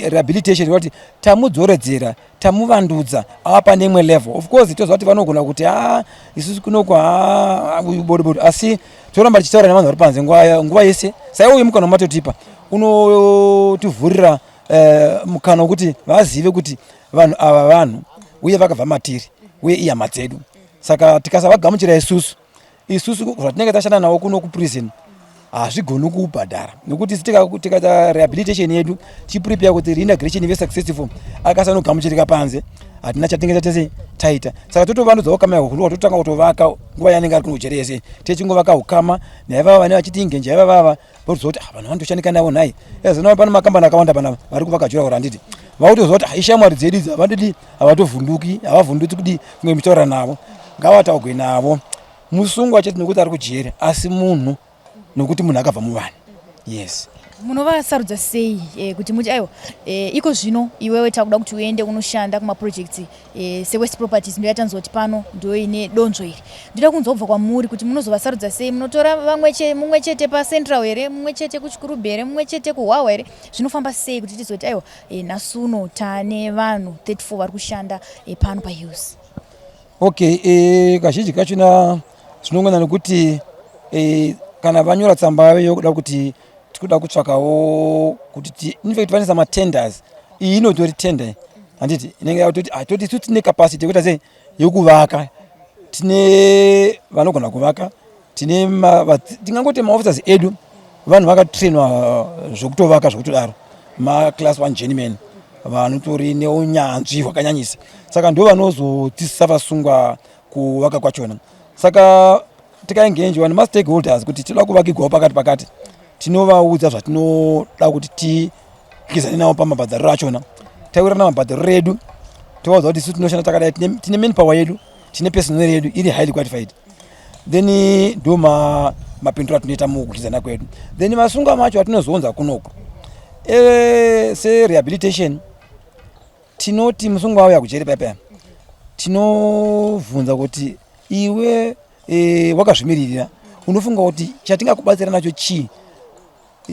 rehabilitation kuti tamudzoredzera, tamuvandudza ava pane imwe level. Of course toziva kuti vanogona kuti a isusu kunoku a uyu bodobodo, asi toramba tichitaura nevanhu vari panze nguva yese. Saiwo uyu mukana wamatotipa unotivhurira mukana wekuti vazive kuti vanhu ava vanhu uye vakabva matiri uye ihama dzedu. Saka tikasavagamuchira isusu isusu zvatinenge tashanda navo kuno kuprison hazvigoni kubhadhara, nekuti isu tikaita rehabilitation yedu tichiprepare kuti reintegration ive successful, akasanogamuchirika panze hatina chatinenge tatese taita. Saka totovandudza ukama ihwohwo, ndobva totanga kutovaka nguva yaanenge ari kunojere yese, techingovaka ukama naivava vane vachiti ingenje yaivavava votoziva kuti ah, vanhu vanotoshandika navo nhai. Ezvino pane makambani akawanda panapa vari kuvaka jura handiti, vakutoziva kuti ah, ishamwari dzedu idzi, havandidi, havatovhunduki, havavhundutsi kudii kunge muchitaura navo, ngavataugwe navo. Musungwa chete nekuti ari kujeri, asi munhu nokuti munhu akabva muvanhu. Yes. Munovasarudza sei kuti muti aiwa iko zvino iwewe takuda kuti uende unoshanda kumaprojects seWest Properties ndoyatanzwa kuti pano ndo ine donzvo iri. Ndoda kunzwa kubva kwamuri kuti munozovasarudza sei? Munotora vamwe mumwe chete paCentral here, mumwe chete kuChikurubi here, mumwe chete kuHwahwa here? Zvinofamba sei kuti tizoti aiwa nhasi uno tane vanhu 34 vari kushanda pano paHills? Okay, kazhinji kachona zvinongona nekuti kana vanyora tsamba yavo yokuda kuti tikuda kutsvakawo kuti in fact vanoisa matenders, iyi inotori tender handiti, inenge yakutoti ah, toti isu tine capacity yekuita sei yokuvaka, tine vanogona kuvaka, tine tingangoti maofficers edu vanhu vakatrainwa zvokutovaka zvokutodaro, maclass 1 journeyman vanotori neunyanzvi hwakanyanyisa, saka ndo vanozodzidzisa vasungwa kuvaka kwachona. Saka tikaengenjwa nemastakeholders kuti tinoda kuvakigwawo pakati pakati, tinovaudza zvatinoda kuti tikwizane navo pamabhadhariro achona, taiwirirana mabhadhariro edu, tovaudza kuti isu tinoshanda takadai, tine manpower yedu, tine personnel yedu iri highly qualified, then ndo mapinduro atinoita mukudyidzana kwedu. Then vasungwa macho atinozounza kunoku serehabilitation, tinoti musungwa auya kujeri paya tinovhunza kuti iwe wakazvimiririra, unofunga kuti chatingakubatsira nacho chii?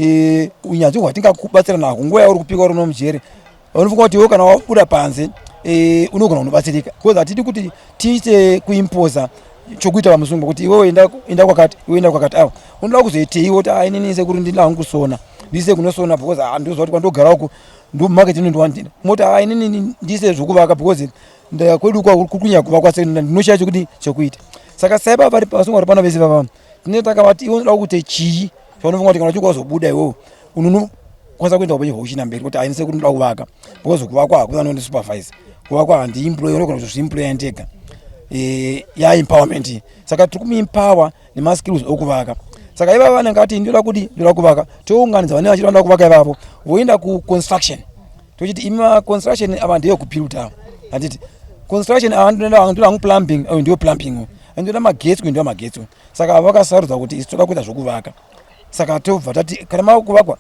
e, unyanzvi hwatingakubatsira nahwo nguva yauri kupikwa uri mujeri. Vanofunga kuti iwe kana wabuda panze e, unogona kunobatsirika, because hatidi kuti tiite kuimposa chokuita vamusungwa kuti iwewe enda kwakati, iwe enda kwakati. Awa unoda kuzoiteiwo kuti, ah, inini sekuru ndinoda hangu kusona, ndise kunosona because, ah, ndinoziva kuti kwandogara uku ndomarket inondiwandira. Moti, ah, inini ndise zvokuvaka because kwedu kukunyanya kuvakwa, ndinoshaya chokuti chokuita. Saka saiba vari vasungwa vari pano vese vava tinenge takavati, iwe unoda kuite chii chaunofunga kuti kana uchinge wazobuda iwewe unokwanisa kuenda upenyu hwauchina mberi? Kuti hainise kuti ndoda kuvaka because kuvakwa hakuna anondisupervise, kuvakwa handiemploy, unogona kuzozviemploya ndega. E, yaempowerment. Saka tiri kumuempower nemaskills okuvaka. Saka ivava vanenge vati ndoda kudi, ndoda kuvaka, tounganidza vanenge vachida kuvaka ivavo, voenda kuconstruction. Tochiti, imi maconstruction ava ndeyekubuilda, handiti? Construction ava ndoda hangu plumbing, ndiyo plumbing, ndoda magetsi, ndiyo magetsi. Saka vakasarudza kuti isu toda kuita zvokuvaka. Saka tobva tati kana mava kuvakwa,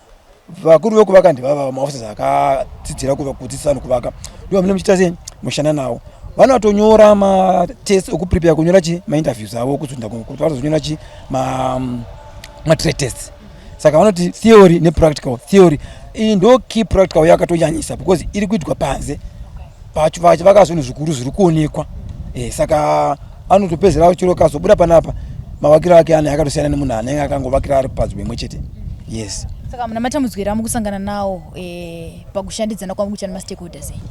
vakuru vekuvaka ndivava maofficers akadzidzira kudzidzisa vanhu kuvaka, ndo vamene muchiita sei, mushanda navo. Vanotonyora matest okuprepare kunyora chi mainterviews avo kuzoenda kuti vanozonyora chi matrade test. Saka vanoti theory nepractical. Theory iyi ndo key, practical yakatonyanyisa because iri kuitwa panze vachivaka zvinhu zvikuru zviri kuonekwa. E, saka anotopedzera chiro kazobuda panapa, mavakiro ake ane akatosiyana nemunhu anenge akangovakira ari panzvimbo imwe chete. Yes. Saka muna matambudziko here amukusangana nawo pakushandidzana kwamukuita nemastakeholders enyu?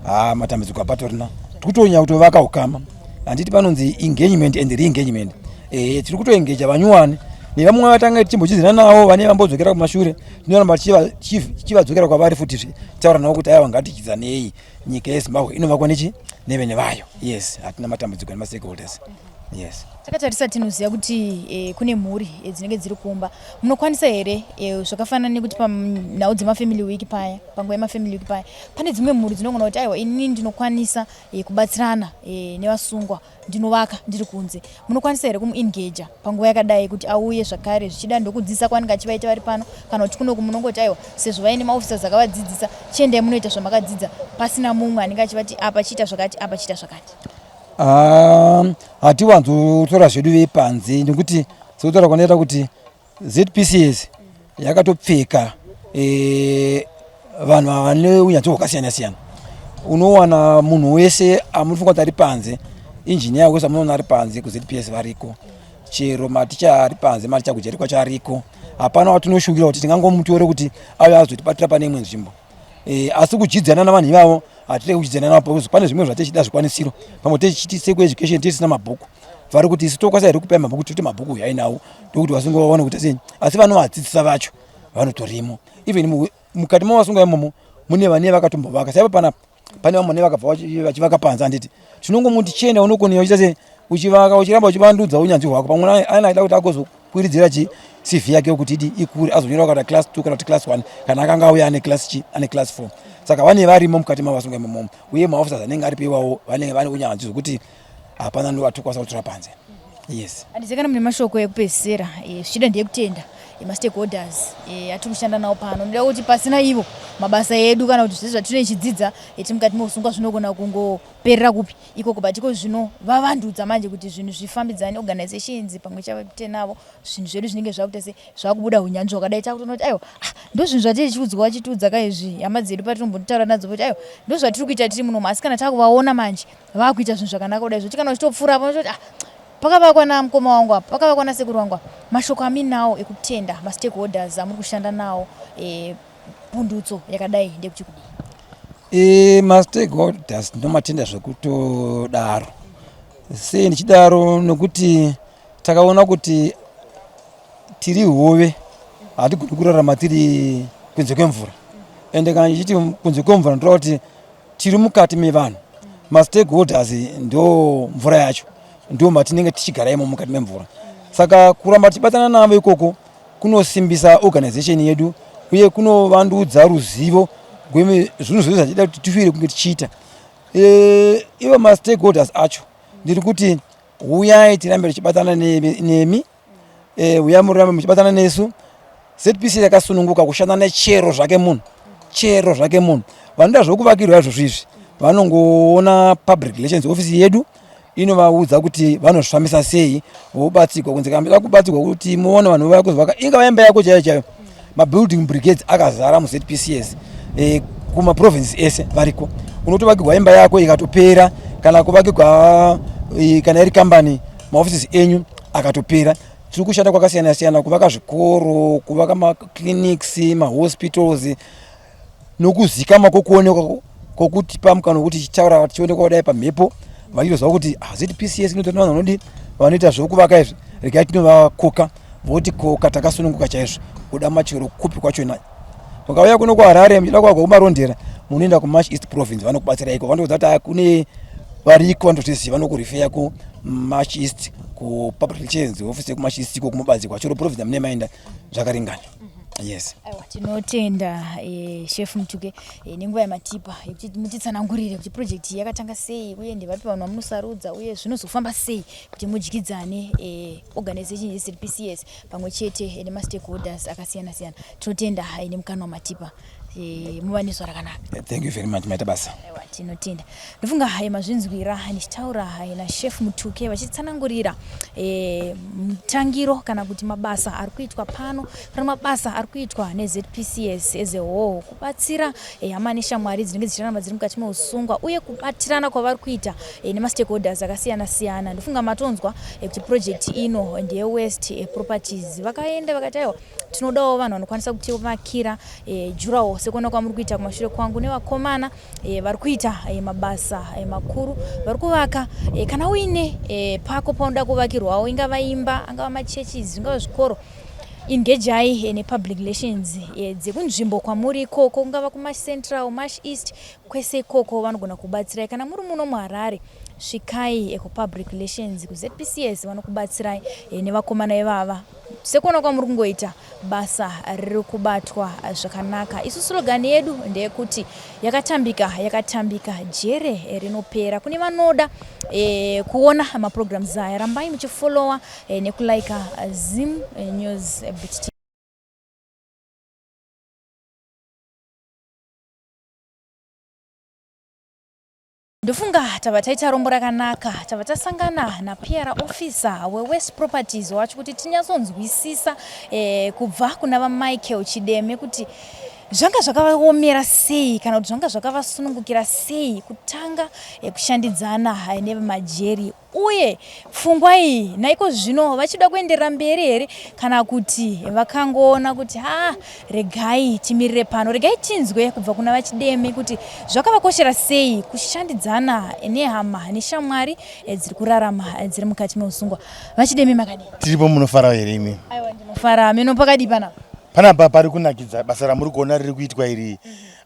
Ha, matambudziko hapatorina. Tikutonya kutovaka ukama, handiti? Panonzi engagement and re-engagement. E, tiri kutoengeja vanyuwani nevamwe vatanga tichimbochidzana navo vane vambodzokera kumashure. Tinoramba tichivadzokera kwavari futizve, taura navo kuti aiwa, ngatichidzanei, nyika yeZimbabwe inovakwa nechi nevene vayo. Yes, hatina matambudziko nemastakeholders, yes. Takatarisa, tinoziva kuti kune mhuri dzinenge dziri kumba. Munokwanisa here zvakafanana nekuti panhau dzemafamily week paya, panguva yemafamily week paya, pane dzimwe mhuri dzinogona kuti, aiwa, inini ndinokwanisa kubatsirana nevasungwa, ndinovaka ndiri kunze. Munokwanisa here kumuengaja panguva yakadai kuti auye zvakare, zvichida ndokudzidzisa kwaanenge achivaita vari pano, kana kuti kunoku munongoti, aiwa, sezvo vaine maofficers akavadzidzisa, chiendai munoita zvamakadzidza, pasina mumwe anenge achivati apa chiita zvakati, apa chiita zvakati? Ah, hatiwanzotora zvedu vepanze nekuti sekutaura kwanoita kuti ZPCS yakatopfeka vanhu ava vane unyanzvi hwakasiyana siyana. Unowana munhu wese amunofunga kuti ari panze, injiniya wese amunoona ari panze, kuZPS variko. Chero maticha ari panze, maticha kujeri kwacho ariko. Hapana watinoshuvira kuti tingangomutore kuti auye azotibatira pane imwe nzvimbo. Asi kudyidzana navanhu ivavo hatiregi kudyidzana navo because pane zvimwe zvatichida zvikwanisiro. Pamwe tichiti sekueducation tisina mabhuku, vari kuti isu tokwanisa here kupai mabhuku? Toti mabhuku uyai nawo, ndokuti vasungwa vaone kuti sei. Asi vanovadzidzisa vacho vanotorimo. Even mukati mavasungwa imomo mune vane vakatombovaka. Saipa panapa pane vamwe vane vakabva vachivaka panze, handiti? Tinongomuti chienda unokoniwa uchiita sei, uchivaka, uchiramba uchivandudza unyanzvi hwako. Pamwe ana achida kuti agozokwiridzira chi CV yake kuti idi ikure, azonyora kana class 2 kana kuti class 1, kana akanga auya ane class chi, ane class 4. Saka vane varimo mukati mavasungwa imomo, uye maofficers anenge aripo iwawo vanenge vane unyanzvi zvokuti hapana ndovatikwanisa kutora panze. Yes. Handizivi kana mune mashoko ekupedzisira. Zvichida ndeyekutenda mastakeholders atiri kushanda nawo pano. Ndoda kuti pasina ivo mabasa edu kana kuti zvese zvatinenge tichidzidza tiri mukati meusungwa zvinogona kungoperera kupi ikoko, but iko zvino vavandudza manje kuti zvinhu zvifambidzane, organizations pamwe chete navo, zvinhu zvedu zvinenge zvakuita se zvakubuda unyanzvi hwakadai. Takutoona kuti aiwa, ah, ndo zvinhu zvatiri tichiudzwa, vachitiudza ka izvi hama dzedu patinombotaura nadzo kuti aiwa, ndo zvatiri kuita tiri munomu. Asi kana takuvaona manje vakuita zvinhu zvakanaka kudai, zvoti kana uchitopfuura apo unototi, ah, pakavakwa namukoma wangu apa, pakavakwa nasekuru wangu apa. Mashoko aminawo ekutenda mastakeholders amuri kushanda nawo, pundutso yakadai, ndekuti kudii? E, mastakeholders ndinomatenda zvekutodaro. Sei ndichidaro? Nokuti takaona kuti tiri hove, hatigoni kurarama tiri kunze kwemvura. Ende kana ndichiti kunze kwemvura, ndinotaura kuti tiri mukati mevanhu. Mastakeholders ndo mvura yacho, ndo matinenge tichigara imo mukati memvura. Saka kuramba tichibatana navo ikoko kunosimbisa organization yedu uye kunovandudza ruzivo rwezvinhu zvese zvatida kuti tifire kunge tichiita. E, ivo mastakeholders acho ndiri kuti huyai tirambe tichibatana nemi. Huyai murambe muchibatana nesu. ZPC yakasununguka kushanda nechero zvake munhu, chero zvake munhu. Vanoda zvokuvakirwa izvozvo izvi vanongoona public relations office yedu, inovaudza kuti vanozvifambisa sei, vobatsirwa kunze. Kana muchida kubatsirwa kuti muone vanhu vaya kuzovaka, ingava imba yako chaiyo chaiyo. Mabuilding brigades akazara muZPCS e, kumaprovinces ese variko. Unotovakirwa imba yako ikatopera, kana kuvakirwa e, kana iri kambani maoffices enyu akatopera. Tiri kushanda kwakasiyana siyana, kuvaka zvikoro, kuvaka maclinics, mahospitals, nokuzikama kwokuonekwa kwokutipa mukana wekuti tichitaura tichionekwa kudai pamhepo, vachitoziva kuti ah, ZPCS inotora vanhu vanodi vanoita zvokuvaka izvi, regai tinovakoka. Voti koka takasununguka chaizvo kuda machero kupi kwachona. Mukauya kuno kuHarare muchida kuvakwa kuMarondera, munoenda kuMarch East Province, vanokubatsira iko. Vanokuudza kuti ah, kune variko vanotozviziva, vanokurifeya kuMarch East, kupublic relations office yekuMarch East iko kumabazi kwachero province amune maenda zvakaringana. Yes. Aiwa, tinotenda Chef Mutuke nenguva yamatipa yekuti mutitsanangurire kuti project iyi yakatanga sei uye ndevapi vanhu vamunosarudza uye zvinozofamba sei kuti mudyidzane organization yeZPCS pamwe chete nemastakeholders akasiyana siyana. Tinotenda nemukana wamatipa. Muva nezuva rakanaka. Thank you very much, maita basa. Aiwa, tinotenda. Ndofunga hai mazvinzwira ndichitaura hai naChef Mutuke vachitsanangurira mutangiro kana kuti mabasa ari kuitwa pano, kana mabasa ari kuitwa neZPCS as a whole kubatsira hama neshamwari dzinenge dzichirarama dziri mukati meusungwa uye kubatirana kwavari kuita nemastakeholders akasiyana siyana. Ndofunga matonzwa kuti project ino ndeyewest Properties. Vakaenda vakati aiwa, tinodawo vanhu vanokwanisa kutivakira jurawo sekuona kwamuri kuita kumashure kwangu nevakomana vari kuita mabasa makuru, vari kuvaka. Kana uine pako paunoda kuvakirwawo, ingava imba, angava machurches, zvingava zvikoro, engagei nepublic relations dzekunzvimbo kwamuri ikoko, kungava kuMash Central, Mash East, kwese ikoko vanogona kubatsirai. Kana muri muno muHarare, svikai kupublic relations kuZPCS, vanokubatsirai nevakomana ivava. Sekuona kwamuri kungoita, basa riri kubatwa zvakanaka. Isu slogan yedu ndeyekuti yakatambika yakatambika, jere rinopera. Kune vanoda kuona maprograms aya, rambai muchifollowa nekulika Zim News Beat. Ndofunga tava taita rombo rakanaka, tava tasangana naPR officer weWest Properties wacho kuti tinyatsonzwisisa kubva kuna vaMichael Chideme kuti zvanga zvakavaomera sei kana kuti zvanga zvakavasunungukira sei kutanga kushandidzana nevemajeri, uye pfungwa iyi naiko zvino vachida kuenderera mberi here kana kuti vakangoona kuti ha, regai timirire pano. Regai tinzwe kubva kuna vaChideme kuti zvakavakoshera sei kushandidzana nehama neshamwari dziri kurarama dziri mukati meusungwa. VaChideme, makadii? Tiripo, munofara here imi? Aiwa, ndinofara. Mino pakadii panapa? Panapa pari kunakidza. Basa ramuri kuona riri kuitwa iri,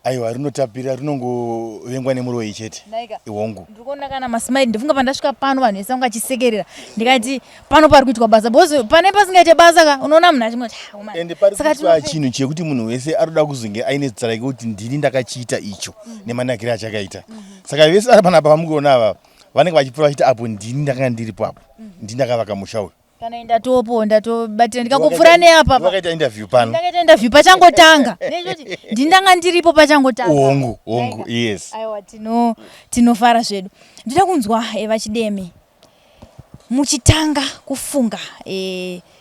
aiwa, rinotapira, rinongovengwa nemuroyi chete. Hongu. Ndiri kuona kana masmile. Ndifunga pandasvika pano vanhu vese vanga vachisekerera, ndikati pano pari kuitwa basa, because pane pasingaite basa ka, unoona munhu achingoti ah, woman. Ende pari kuitwa chinhu chekuti munhu wese arikuda kuzonge aine zita rake kuti ndini ndakachiita icho nemanakiro achakaita. Saka vese vari panapa vamukuona ava vanenge vachipfuura vachiti apo ndini ndakanga ndiripo apo, ndini ndakavaka musha uyu. Kana ndatopo ndatobatira ndikangopfuura neapa. Wakaita interview pano. Ndakaita interview pachangotanga. Nechoti ndindanga ndiripo pachangotanga. Hongu, hongu, yes. Aiwa, tinofara zvedu. Ndinoda kunzwa vaChideme, muchitanga kufunga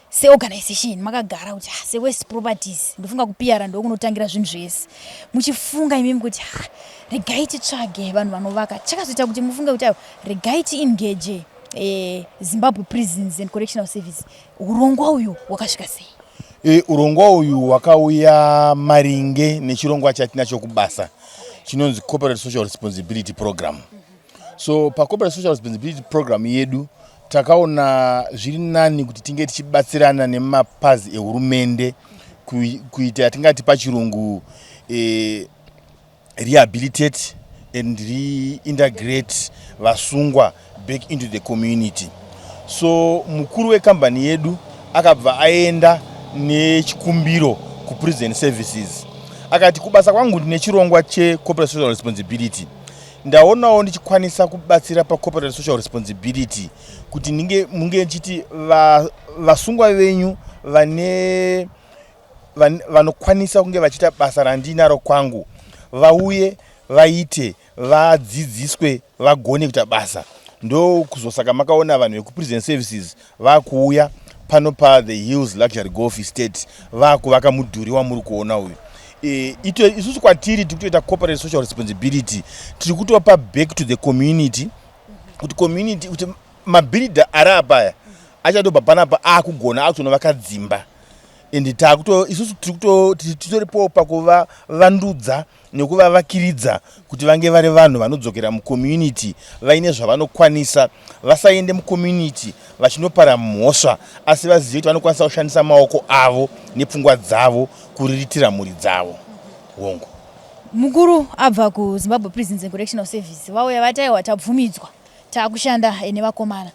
seorganization makagara kuti ah, seWest Properties, ndofunga kuPR ndokunotangira zvinhu zvese, muchifunga imimi kuti ah, regai titsvage vanhu vanovaka, chakazoita kuti mufunge kuti aiwa, regai tiengage Zimbabwe Prisons and Correctional Service, urongwa uyu wakasvika sei? Urongwa uyu wakauya maringe nechirongwa chatinacho kubasa chinonzi Corporate Social Responsibility Program. So paCorporate Social Responsibility Program yedu takaona zviri nani kuti tinge tichibatsirana nemapazi ehurumende kuita yatingati pachirungu rehabilitate and reintegrate vasungwa back into the community. So mukuru wekambani yedu akabva aenda nechikumbiro kuprison services, akati kubasa kwangu ndine chirongwa checorporate social responsibility, ndaonawo ndichikwanisa kubatsira pacorporate social responsibility kuti ndinge munge ndichiti vasungwa venyu vane vanokwanisa kunge vachiita basa randinaro kwangu vauye vaite vadzidziswe vagone kuita basa. Ndokuzosaka makaona vanhu vekuprison services vakuuya. pano paThe Hills Luxury Golf Estate vaakuvaka mudhuri wamuri kuona uyu. E, ito isusu kwatiri tiri kutoita corporate social responsibility, tiri kutopa back to the community kuti community, kuti mabhiridha ari apa aya achatobva panapa akugona akutonovaka dzimba, and takuto isusu titoripowo pakuvavandudza nekuvavakiridza kuti vange vari vanhu vanodzokera mucommunity vaine zvavanokwanisa, vasaende mucommunity vachinopara mhosva, asi vazive kuti vanokwanisa kushandisa maoko avo nepfungwa dzavo kuriritira mhuri dzavo. Hongu. Mukuru abva kuZimbabwe Prisons and Correctional Service vauya vati aiwa, tabvumidzwa, taakushanda nevakomana.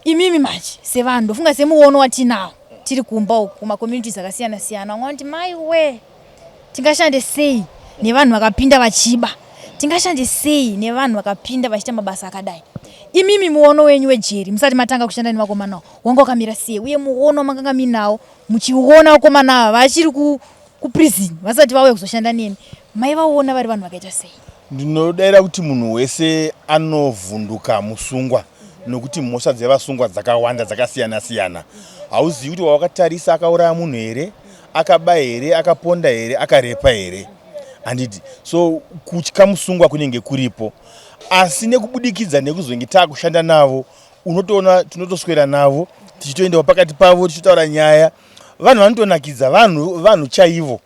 Imimi manje sevanhu, ndofunga semuono watinawo tiri kumba uku kumacommunities akasiyana siyana, vamwe vanoti, "Maiwe, tingashande sei nevanhu vakapinda vachiba? Tingashande sei nevanhu vakapinda vachiita mabasa akadai?" Imimi muono wenyu wejeri musati matanga kushanda nevakomana wanga wakamira sei, uye muono wamakanga muinawo muchiona vakomana ava vachiri kuprison vasati vauya kuzoshanda nemi, maivaona vari vanhu vakaita sei? Ndinodaira kuti munhu wese anovhunduka musungwa, nokuti mhosva dzevasungwa dzakawanda, dzakasiyana siyana. Hauzivi kuti wawakatarisa akauraya munhu here, akaba here, akaponda here, akarepa here, handiti? So kutya musungwa kunenge kuripo, asi nekubudikidza nekuzonge taakushanda navo, unotoona tinotoswera navo, tichitoendawo pakati pavo, tichitaura nyaya. Vanhu vanotonakidza, vanhu vanhu chaivo.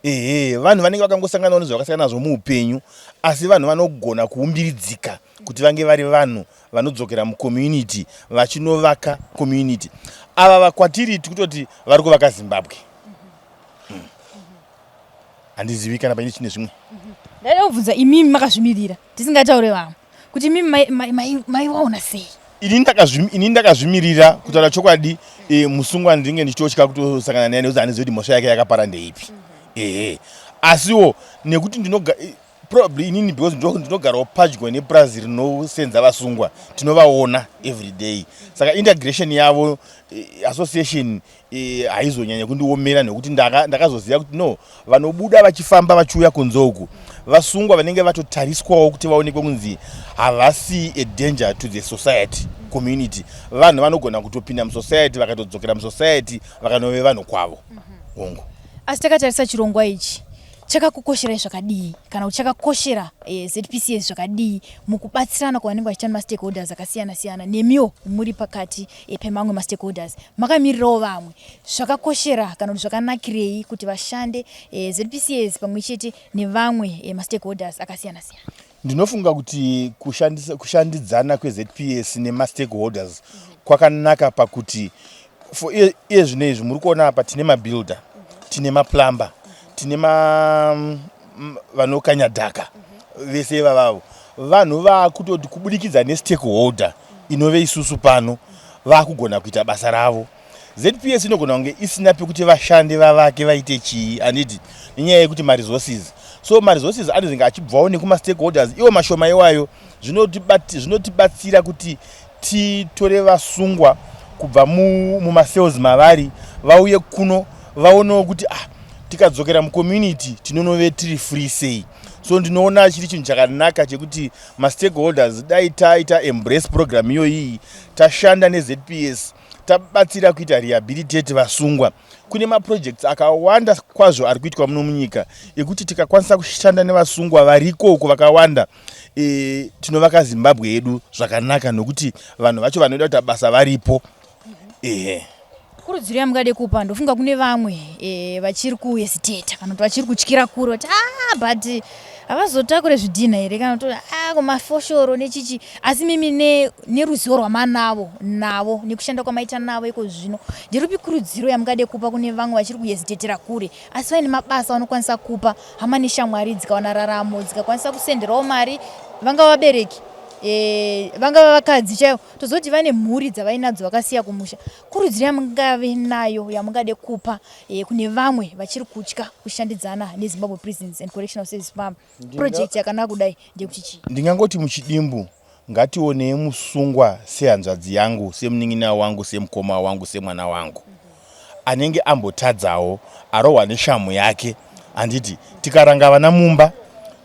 Ehe, vanhu vanenge vakangosanganawo nezvavakasangana nazvo muupenyu, asi vanhu vanogona kuumbiridzika kuti vange vari vanhu vanodzokera mucommunity vachinovaka community. Ava vakwatiri tikutoti vari kuvaka Zimbabwe. Handizivi kana paine chine zvimwe. Ndaida kubvunza imimi makazvimirira, tisingataure vamwe, kuti imimi maivaona sei? Ini ndakazvimirira, kutaura chokwadi, musungwa ndinge ndichitotya kutosangana naye nekuti handizivi kuti mhosva yake yakapara ndeipi. Ehe, asiwo nekuti ndinoga probably inini, because ndinogarawo padyo nepurazi rinosenza vasungwa, tinovaona every day, saka integration yavo, association haizonyanya kundiomera, nekuti ndakazoziva kuti no, vanobuda vachifamba vachiuya kunze uku vasungwa vanenge vatotariswawo kuti vaonekwe kunzi havasi a danger to the society, community. Vanhu vanogona kutopinda musociety, vakatodzokera musociety vakanove vanhu kwavo. Hongu. Asi takatarisa chirongwa ichi, chakakukosherai zvakadii, kana kuti chakakoshera ZPCS zvakadii mukubatsirana kwavanenge vachiita nemastakeholders akasiyana siyana, nemiwo muri pakati pemamwe mastakeholders makamirirawo vamwe? Zvakakoshera kana kuti zvakanakirei kuti vashande ZPCS pamwe chete nevamwe mastakeholders akasiyana siyana? Ndinofunga kuti kushandidzana kweZPS nemastakeholders kwakanaka pakuti for iye zvino izvi muri kuona apa tine mabuilder, tine maplumber, tine vanokanya dhaka, vese ivavavo vanhu vaakutoti kubudikidza nestakeholder inove isusu pano vaakugona kuita basa ravo. ZPS inogona kunge isina pekuti vashande, vavake, vaite chii, handiti, nenyaya yekuti maresources. So maresources anozenge achibvawo nekumastakeholders iwo mashoma iwayo. Zvinotibatsira kuti titore vasungwa kubva mumacells mavari, vauye kuno, vaonewo kuti, ah, tikadzokera mucommunity tinonove tiri free sei. So ndinoona chiri chinhu chakanaka chekuti mastakeholders dai taita embrace program iyoyi, tashanda neZPS, tabatsira kuita rehabilitate vasungwa. Kune maprojects akawanda kwazvo ari kuitwa muno munyika ekuti tikakwanisa kushanda nevasungwa variko uko vakawanda, tinovaka Zimbabwe yedu zvakanaka, nokuti vanhu vacho vanoda kuita basa varipo. Ehe. Kurudziro yamungade kupa, ndofunga kune vamwe vachiri kuhesitata kana kuti vachiri kutyira kure kuti, ah, but havazotakure zvidhinha here, kana kuti, ah, kumafoshoro nechichi, asi mimi neruzivo rwamanavo navo nekushanda kwamaita navo iko zvino, nderupi kurudziro yamungade kupa kune vamwe vachiri kuhesitatira kure asi vaine mabasa vanokwanisa kupa hama neshamwari dzikawana raramo, dzikakwanisa kusenderawo mari, vangava vabereki, vangava vakadzi chaivo, tozoti vane mhuri dzavainadzo vakasiya kumusha? Kurudziro yamungave nayo yamungade kupa kune vamwe vachiri kutya kushandidzana neZimbabwe Prisons and Correctional Service paproject yakanaka kudai ndeyekuti chii? Ndingangoti muchidimbu, ngationei musungwa sehanzvadzi yangu, semunin'ina wangu, semukoma wangu, semwana wangu anenge ambotadzawo, arohwa neshamu yake, handiti? Tikaranga vana mumba,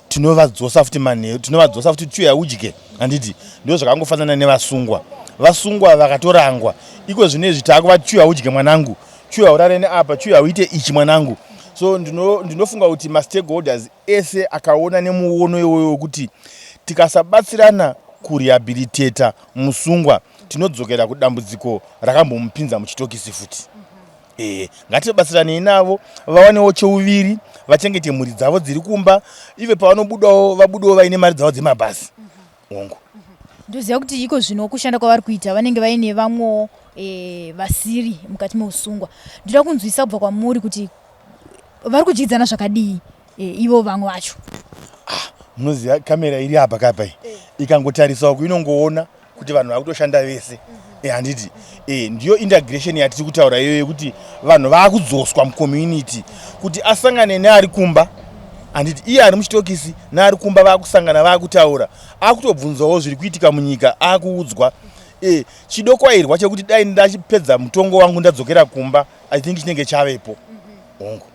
tinovadzosa futi manheru, tinovadzosa futi, chiuya udye, handiti? Ndo zvakangofanana nevasungwa. Vasungwa vakatorangwa. Iko zvino izvi taakuvati chiuya udye mwanangu, chiuya urare neapa, chiuya uite ichi mwanangu. So ndinofunga kuti mastakeholders ese akaona nemuono iwoyo wekuti tikasabatsirana kurehabilitata musungwa tinodzokera kudambudziko rakambomupinza muchitokisi futi. Ehe, ngatibatsiranei navo vawanewo cheuviri, vachengete mhuri dzavo dziri kumba, ive pavanobudawo vabudewo vaine mari dzavo dzemabhazi. Hongu. Ndoziva kuti iko zvino kushanda kwavari kuita vanenge vaine vamwewo e, vasiri mukati meusungwa. Ndoda kunzwisa kubva kwamuri kuti vari kudyidzana zvakadii e, ivo vamwe vacho. Ah, munoziva kamera iri apa kapa iyi eh. ikangotarisa uku inongoona kuti vanhu vakutoshanda vese eh, handiti eh, ndiyo integration yatiri kutaura iyoyo yekuti vanhu vakudzoswa mucommunity kuti asangane neari kumba handiti iye ari muchitokisi neari kumba vakusangana vakutaura akutobvunzawo zviri kuitika munyika akuudzwa e, chidokwairwa chekuti dai ndachipedza mutongo wangu ndadzokera kumba i think chinenge chavepo hongu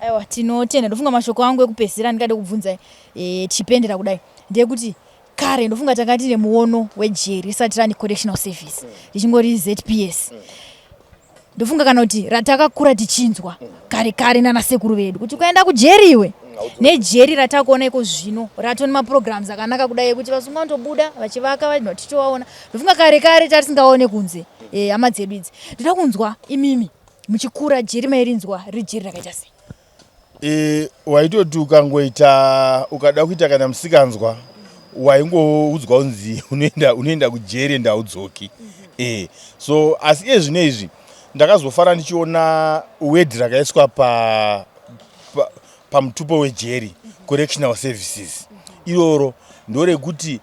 aiwa tinotenda ndofunga mashoko angu ekupedzisira ndingade kubvunza e, tichipendera kudai ndeyekuti Kare ndofunga tanga tine muono wejeri risati rani correctional service richingori ZPS. Ndofunga kana kuti ratakakura tichinzwa kare kare nana sekuru vedu kuti ukaenda kujeri iwe nejeri ratakuona iko zvino ratoni maprograms akanaka kudai ekuti vasungwa vanotobuda vachivaka vanhu tichitovaona. Ndofunga kare kare tatisingaone kunze eh, hama dzedu idzi. Ndoda kunzwa imimi muchikura jeri mairinzwa riri jeri rakaita sei? E, waitoti ukangoita ukada kuita kana musikanzwa waingoudzwa kunzi unoenda unoenda kujeri ende haudzoki e, so asi iye zvino izvi ndakazofara ndichiona wedhi rakaiswa pa pamutupo pa wejeri correctional services iroro ndorekuti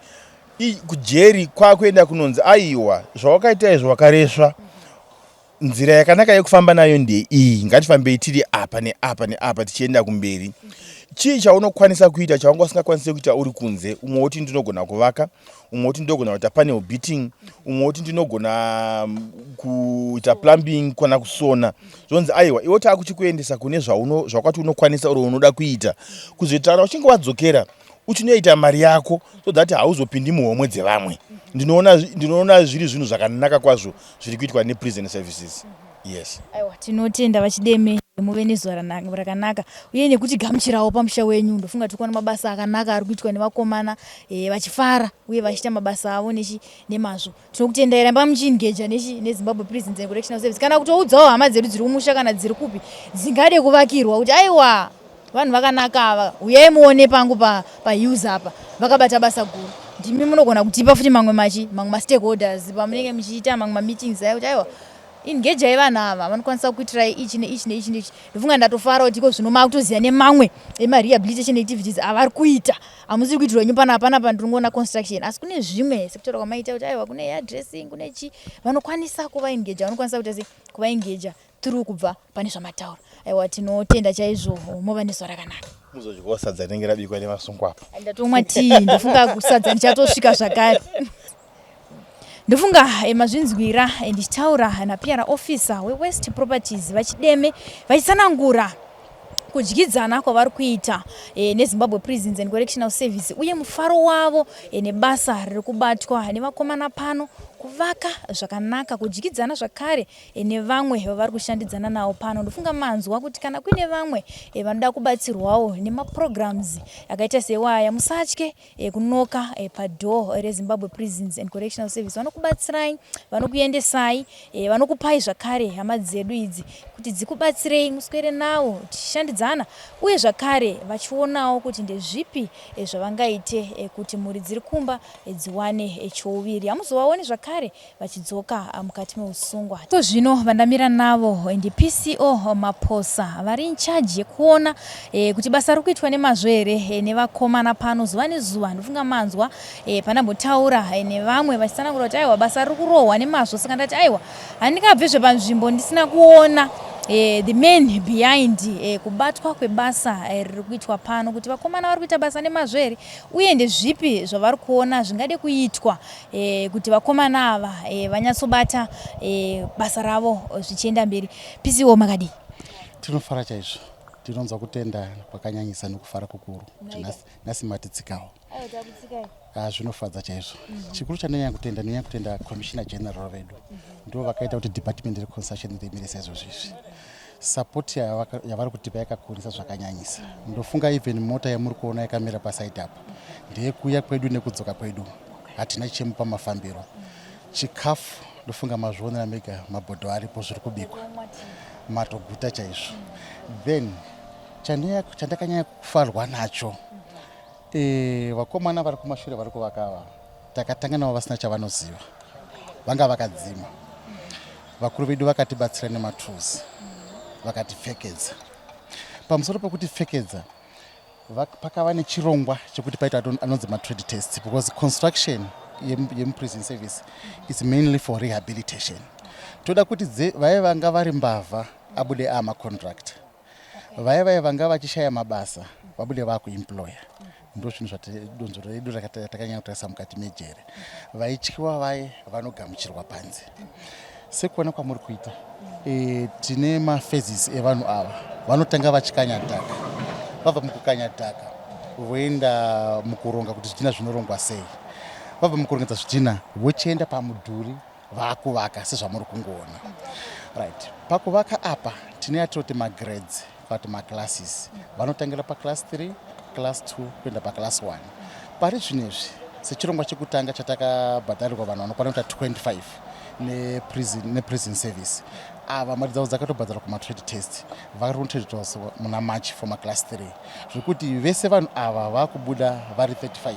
kujeri kwakuenda kunonzi aiwa zvawakaita izvo wakaresva Nzira yakanaka yekufamba nayo ndeiyi, ngatifambei tiri apa neapa neapa tichienda kumberi. Chii chaunokwanisa kuita chawanga usingakwanise kuita uri kunze? Umwe woti ndinogona kuvaka, umwe woti ndinogona kuita panel beating, umwe woti ndinogona mm, kuita plumbing kana kusona. Zvonzi aiwa, iwe takuchikuendesa kune zvauno zvawakati unokwanisa or unoda kuita. Kuzoita kana uchinge wadzokera uchinoita mari yako so that hauzopindi muhomwe dzevamwe. Ndinoona ndinoona zviri zvinhu zvakanaka kwazvo zviri kuitwa neprison services yes aiwa tinotenda vachideme muve nezuva rakanaka uye nekuti gamuchirawo pamusha wenyu ndofunga tiri kuona mabasa akanaka ari kuitwa nevakomana e, vachifara uye vachiita mabasa avo nechi nemazvo tinokutendai ramba muchiengeja nechi nezimbabwe prisons and correctional service kana kutoudzawo hama dzedu dziri kumusha kana dziri kupi dzingade kuvakirwa kuti aiwa Vanhu vakanaka ava, huyai muone pangu pa paHills apa vakabata basa guru. Ndimi munogona kutipa futi mamwe machi mamwe mastakeholders pamunenge muchiita mamwe mameetings aya kuti aiwa engagei vanhu ava vanokwanisa kuitirai ichi neichi neichi neichi. Ndofunga ndatofara kuti iko zvino makutoziva nemamwe emarehabilitation activities avari kuita. Hamusiri kuitirwa henyu panapa panapa ndiri kungoona construction asi kune zvimwe sekutaura kwamaita kuti aiwa kune hairdressing kune chi vanokwanisa kuvaengager vanokwanisa kuita sei kuvaengager through kubva pane zvamataura. Aiwa tinotenda chaizvo mova nezuva rakanaka. Muzodyawo sadza rinenge rabikwa nevasungwa apa. Ndatomwa tii ndofunga sadza ndichatosvika zvakare. Ndofunga eh, mazvinzwira eh, ndichitaura naPR officer weWest Properties VaChideme vachitsanangura kudyidzana kwavari kuita e, neZimbabwe Prisons and Correctional Service uye mufaro wavo e, nebasa riri kubatwa nevakomana pano kuvaka zvakanaka kudyidzana zvakare nevamwe vavari kushandidzana navo pano. Ndofunga manzwa kuti kana kuine vamwe eh, vanoda kubatsirwawo nemaprograms akaita sewaya musatye eh, kunoka eh, padoor reZimbabwe Prisons and Correctional Service. Vanokubatsirai, vanokuendesai, vanokupai zvakare hama dzedu idzi kuti dzikubatsirei muswere nawo tichishandidzana uye zvakare vachionawo kuti ndezvipi zvavangaite kuti mhuri dziri kumba dziwane chouviri. Hamuzovaoni zvakare vachidzoka mukati meusungwa. Iko zvino vandamira navo ndiPCO Maphosa vari in charge yekuona e, kuti basa riri kuitwa nemazvo here e, nevakomana pano zuva nezuva. Ndofunga manzwa e, pandambotaura e, nevamwe vachitsanangura kuti aiwa basa riri kurohwa nemazvo, saka ndati aiwa handingabve zvepanzvimbo ndisina kuona e, the man behind e, kubatwa kwebasa riri kuitwa pano kuti vakomana vari kuita basa nemazvo here uye ndezvipi zvavari kuona zvingade kuitwa e, kuti vakomana ava e, vanyatsobata e, basa ravo zvichienda mberi. PCO makadii? Tinofara chaizvo. Tinonzwa kutenda kwakanyanyisa nokufara kukuru kuti nhasi matitsikawo. Ah, zvinofadza chaizvo. Chikuru chandanyanya kutenda, ndinonyanya kutenda Commissioner General vedu. Ndivo vakaita kuti department reconstruction rimire saizvozvo izvi. Support yavari kutipa yakakurisa zvakanyanyisa. Ndofunga even mota yamuri kuona yakamira pasaidi apo ndeyekuuya kwedu nekudzoka kwedu. Hatina chemo pamafambiro. Chikafu ndofunga mazvionera mega, mabhodho aripo, zviri kubikwa, matoguta chaizvo. Then chandakanyanya kufarwa nacho, vakomana vari kumashure vari kuvaka ava, takatanga navo vasina chavanoziva, vanga vakadzima. Vakuru vedu vakatibatsira nematools, vakatipfekedza. Pamusoro pekutipfekedza, pakava nechirongwa chekuti paita anonzi matrade test, because construction yemuprison service is mainly for rehabilitation. Toda kuti vaye vanga vari mbavha abude amacontractor, vaye vaye vanga vachishaya mabasa vabude vakuemploya. Ndo zvinhu zvadonzvo redu ratakanyanya kutarisa mukati mejere. Vaityiwa vaye vanogamuchirwa panze sekuona kwamuri kuita. Tine maphases evanhu ava. Vanotanga vachikanya dhaka, vabva mukukanya dhaka voenda mukuronga kuti zvidhina zvinorongwa sei. Vabva mukurongedza zvidhina vochienda pamudhuri vaakuvaka sezvamuri kungoona. Right, pakuvaka apa tine yatinoti magrades kana kuti maclasses. Vanotangira paclass 3, class 2 kuenda paclass 1. Pari zvino izvi, sechirongwa chekutanga chatakabhadharirwa vanhu vanokwana kuita 25 neprison service, ava mari dzavo dzakatobhadharwa kumatrade test. Vari kutrade test muna March for maclass 3, zvekuti vese vanhu ava vakubuda vari 35.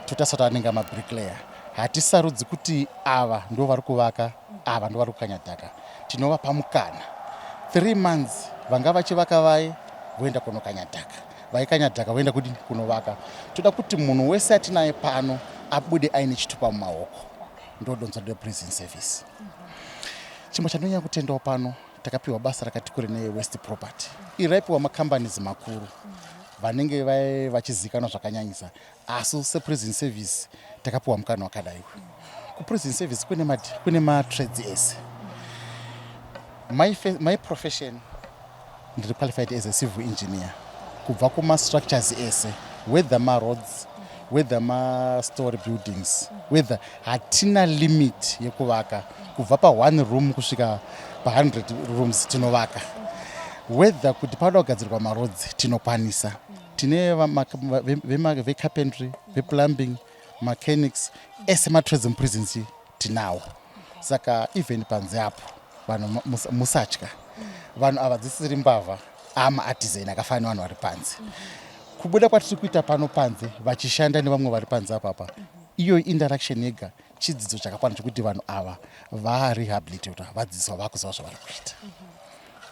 Totarisa kuti anenge amabricklayer. Hatisarudzi kuti ava ndo vari kuvaka, ava ndo vari kukanya dhaka. Tinovapa mukana 3 months. Vanga vachivaka vaye voenda kunokanya dhaka, vaikanya dhaka voenda kudini? Kunovaka. Toda kuti munhu wese atinaye pano abude aine chitupa mumaoko. Ndo donzo reprison service. Chimwe chandonyanya kutendawo pano, takapiwa basa rakati kure newaste property. Iri raipiwa macompanies makuru vanenge vachizikanwa zvakanyanyisa, asi seprison service takapiwa mukana wakadai. Kuprison service kune matrades ese. My profession, ndiri qualified as a civil engineer. Kubva kumastructures ese, whether maroads, whether mastory buildings, whether, hatina limit yekuvaka. Kubva pa1 room kusvika pa100 rooms tinovaka. Whether kuti panoda kugadzirwa maroads, tinokwanisa. Tine vecarpentry, veplumbing, mechanics, ese matrades muprisons tinawo. Saka even panze apo vanhu musatya, vanhu ava dzisiri mbavha, amaartisan akafanana nevanhu vari panze. Kubuda kwatiri kuita pano panze vachishanda nevamwe vari panze apapa, iyoyi interaction yega chidzidzo chakakwana chekuti vanhu ava varehabilitatwa, vadzidziswa, vakuziva zvavari kuita.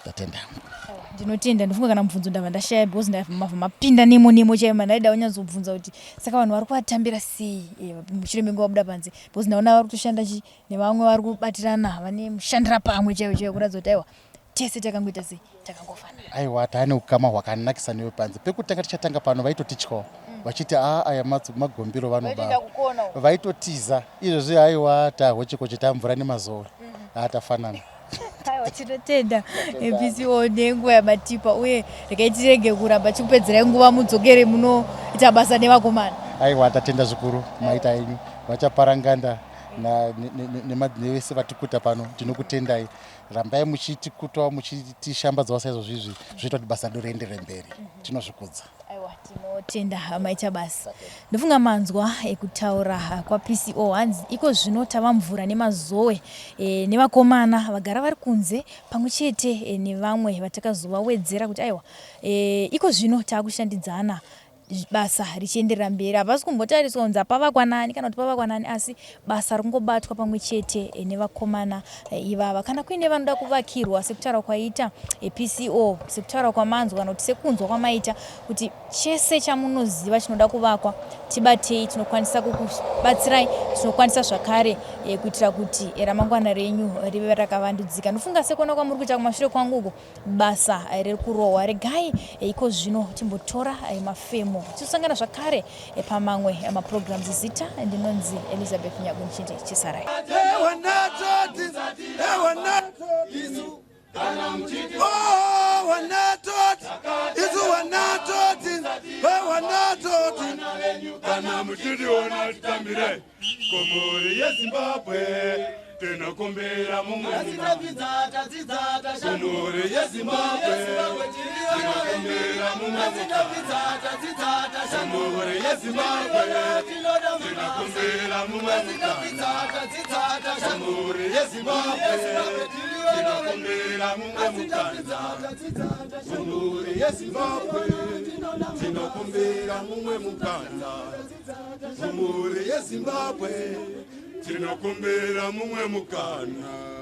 Ndatenda. Ndinotenda. Ndifunga kana mubvunzo ndabva ndashaya, because ndabva mapinda nemo nemo chaimo. Ndaida kunyatsobvunza kuti saka vanhu vari kuvatambira sei mushure menguva vabuda panze, because ndaona vari kutoshanda chi nevamwe vari kubatirana, vane mushandira pamwe chaivo chaivo, kuratidza kuti aiwa, tese takangoita sei, takangofanana. Aiwa, taane ukama hwakanakisa newe panze. Pekutanga tichatanga pano vaitotityawo vachiti a aya magombiro vanoba, vaitotiza. Izvozvi aiwa, tahochekoche, tamvura nemazowe, tafanana. Aiwa, tinotenda PCO nenguva yamatipa, uye regai tirege kuramba chikupedzerai nguva, mudzokere munoita basa nevakomana. Aiwa, tatenda zvikuru. Maita enyu vachaparanganda nevese vatikuta pano, tinokutendai. Rambai muchitikutawo, muchitishambadzawo saizvozvizvi, zvoita kuti basa redu rienderere mberi. Tinozvikudza. Aiwa, tinotenda, maita basa. Ndofunga manzwa ekutaura kwaPCO. Hanzi iko zvino tava mvura nemazowe nevakomana vagara vari kunze pamwe chete nevamwe vatakazovawedzera, kuti aiwa, iko zvino taakushandidzana, basa richienderera mberi. Hapasi kumbotariswa kunzi apavakwa nani kana kuti pavakwa nani, asi basa ringobatwa pamwe chete nevakomana ivava. Kana kuine vanoda kuvakirwa, sekutaura kwaita PCO, sekutaura kwamanzwa kana kuti sekunzwa kwamaita, kuti chese chamunoziva chinoda kuvakwa, tibatei, tinokwanisa kukubatsirai. Tinokwanisa zvakare kuitira kuti ramangwana renyu rive rakavandudzika. Ndofunga sekuona kwamuri kuita kumashure kwangu uko, basa riri kurohwa. Regai iko zvino timbotora mafemo, tizosangana zvakare pamamwe maprograms. Zita ndinonzi Elizabeth Nyagunchindi. Chisarai. Oh, wanatoti isu wanatoti wanatoti Kana muchitiona titambire kumhuri yeZimbabwe, tinokumbira mumwe kumhuri yeZimbabwe, tinokumbira mumwe kumhuri yeZimbabwe, tinokumbira mumwe kumhuri yeZimbabwe, tinokumbira mumwe mukana kumhuri yeZimbabwe, tinokumbira mumwe mukana kumhuri yeZimbabwe, tinokumbira mumwe mukana.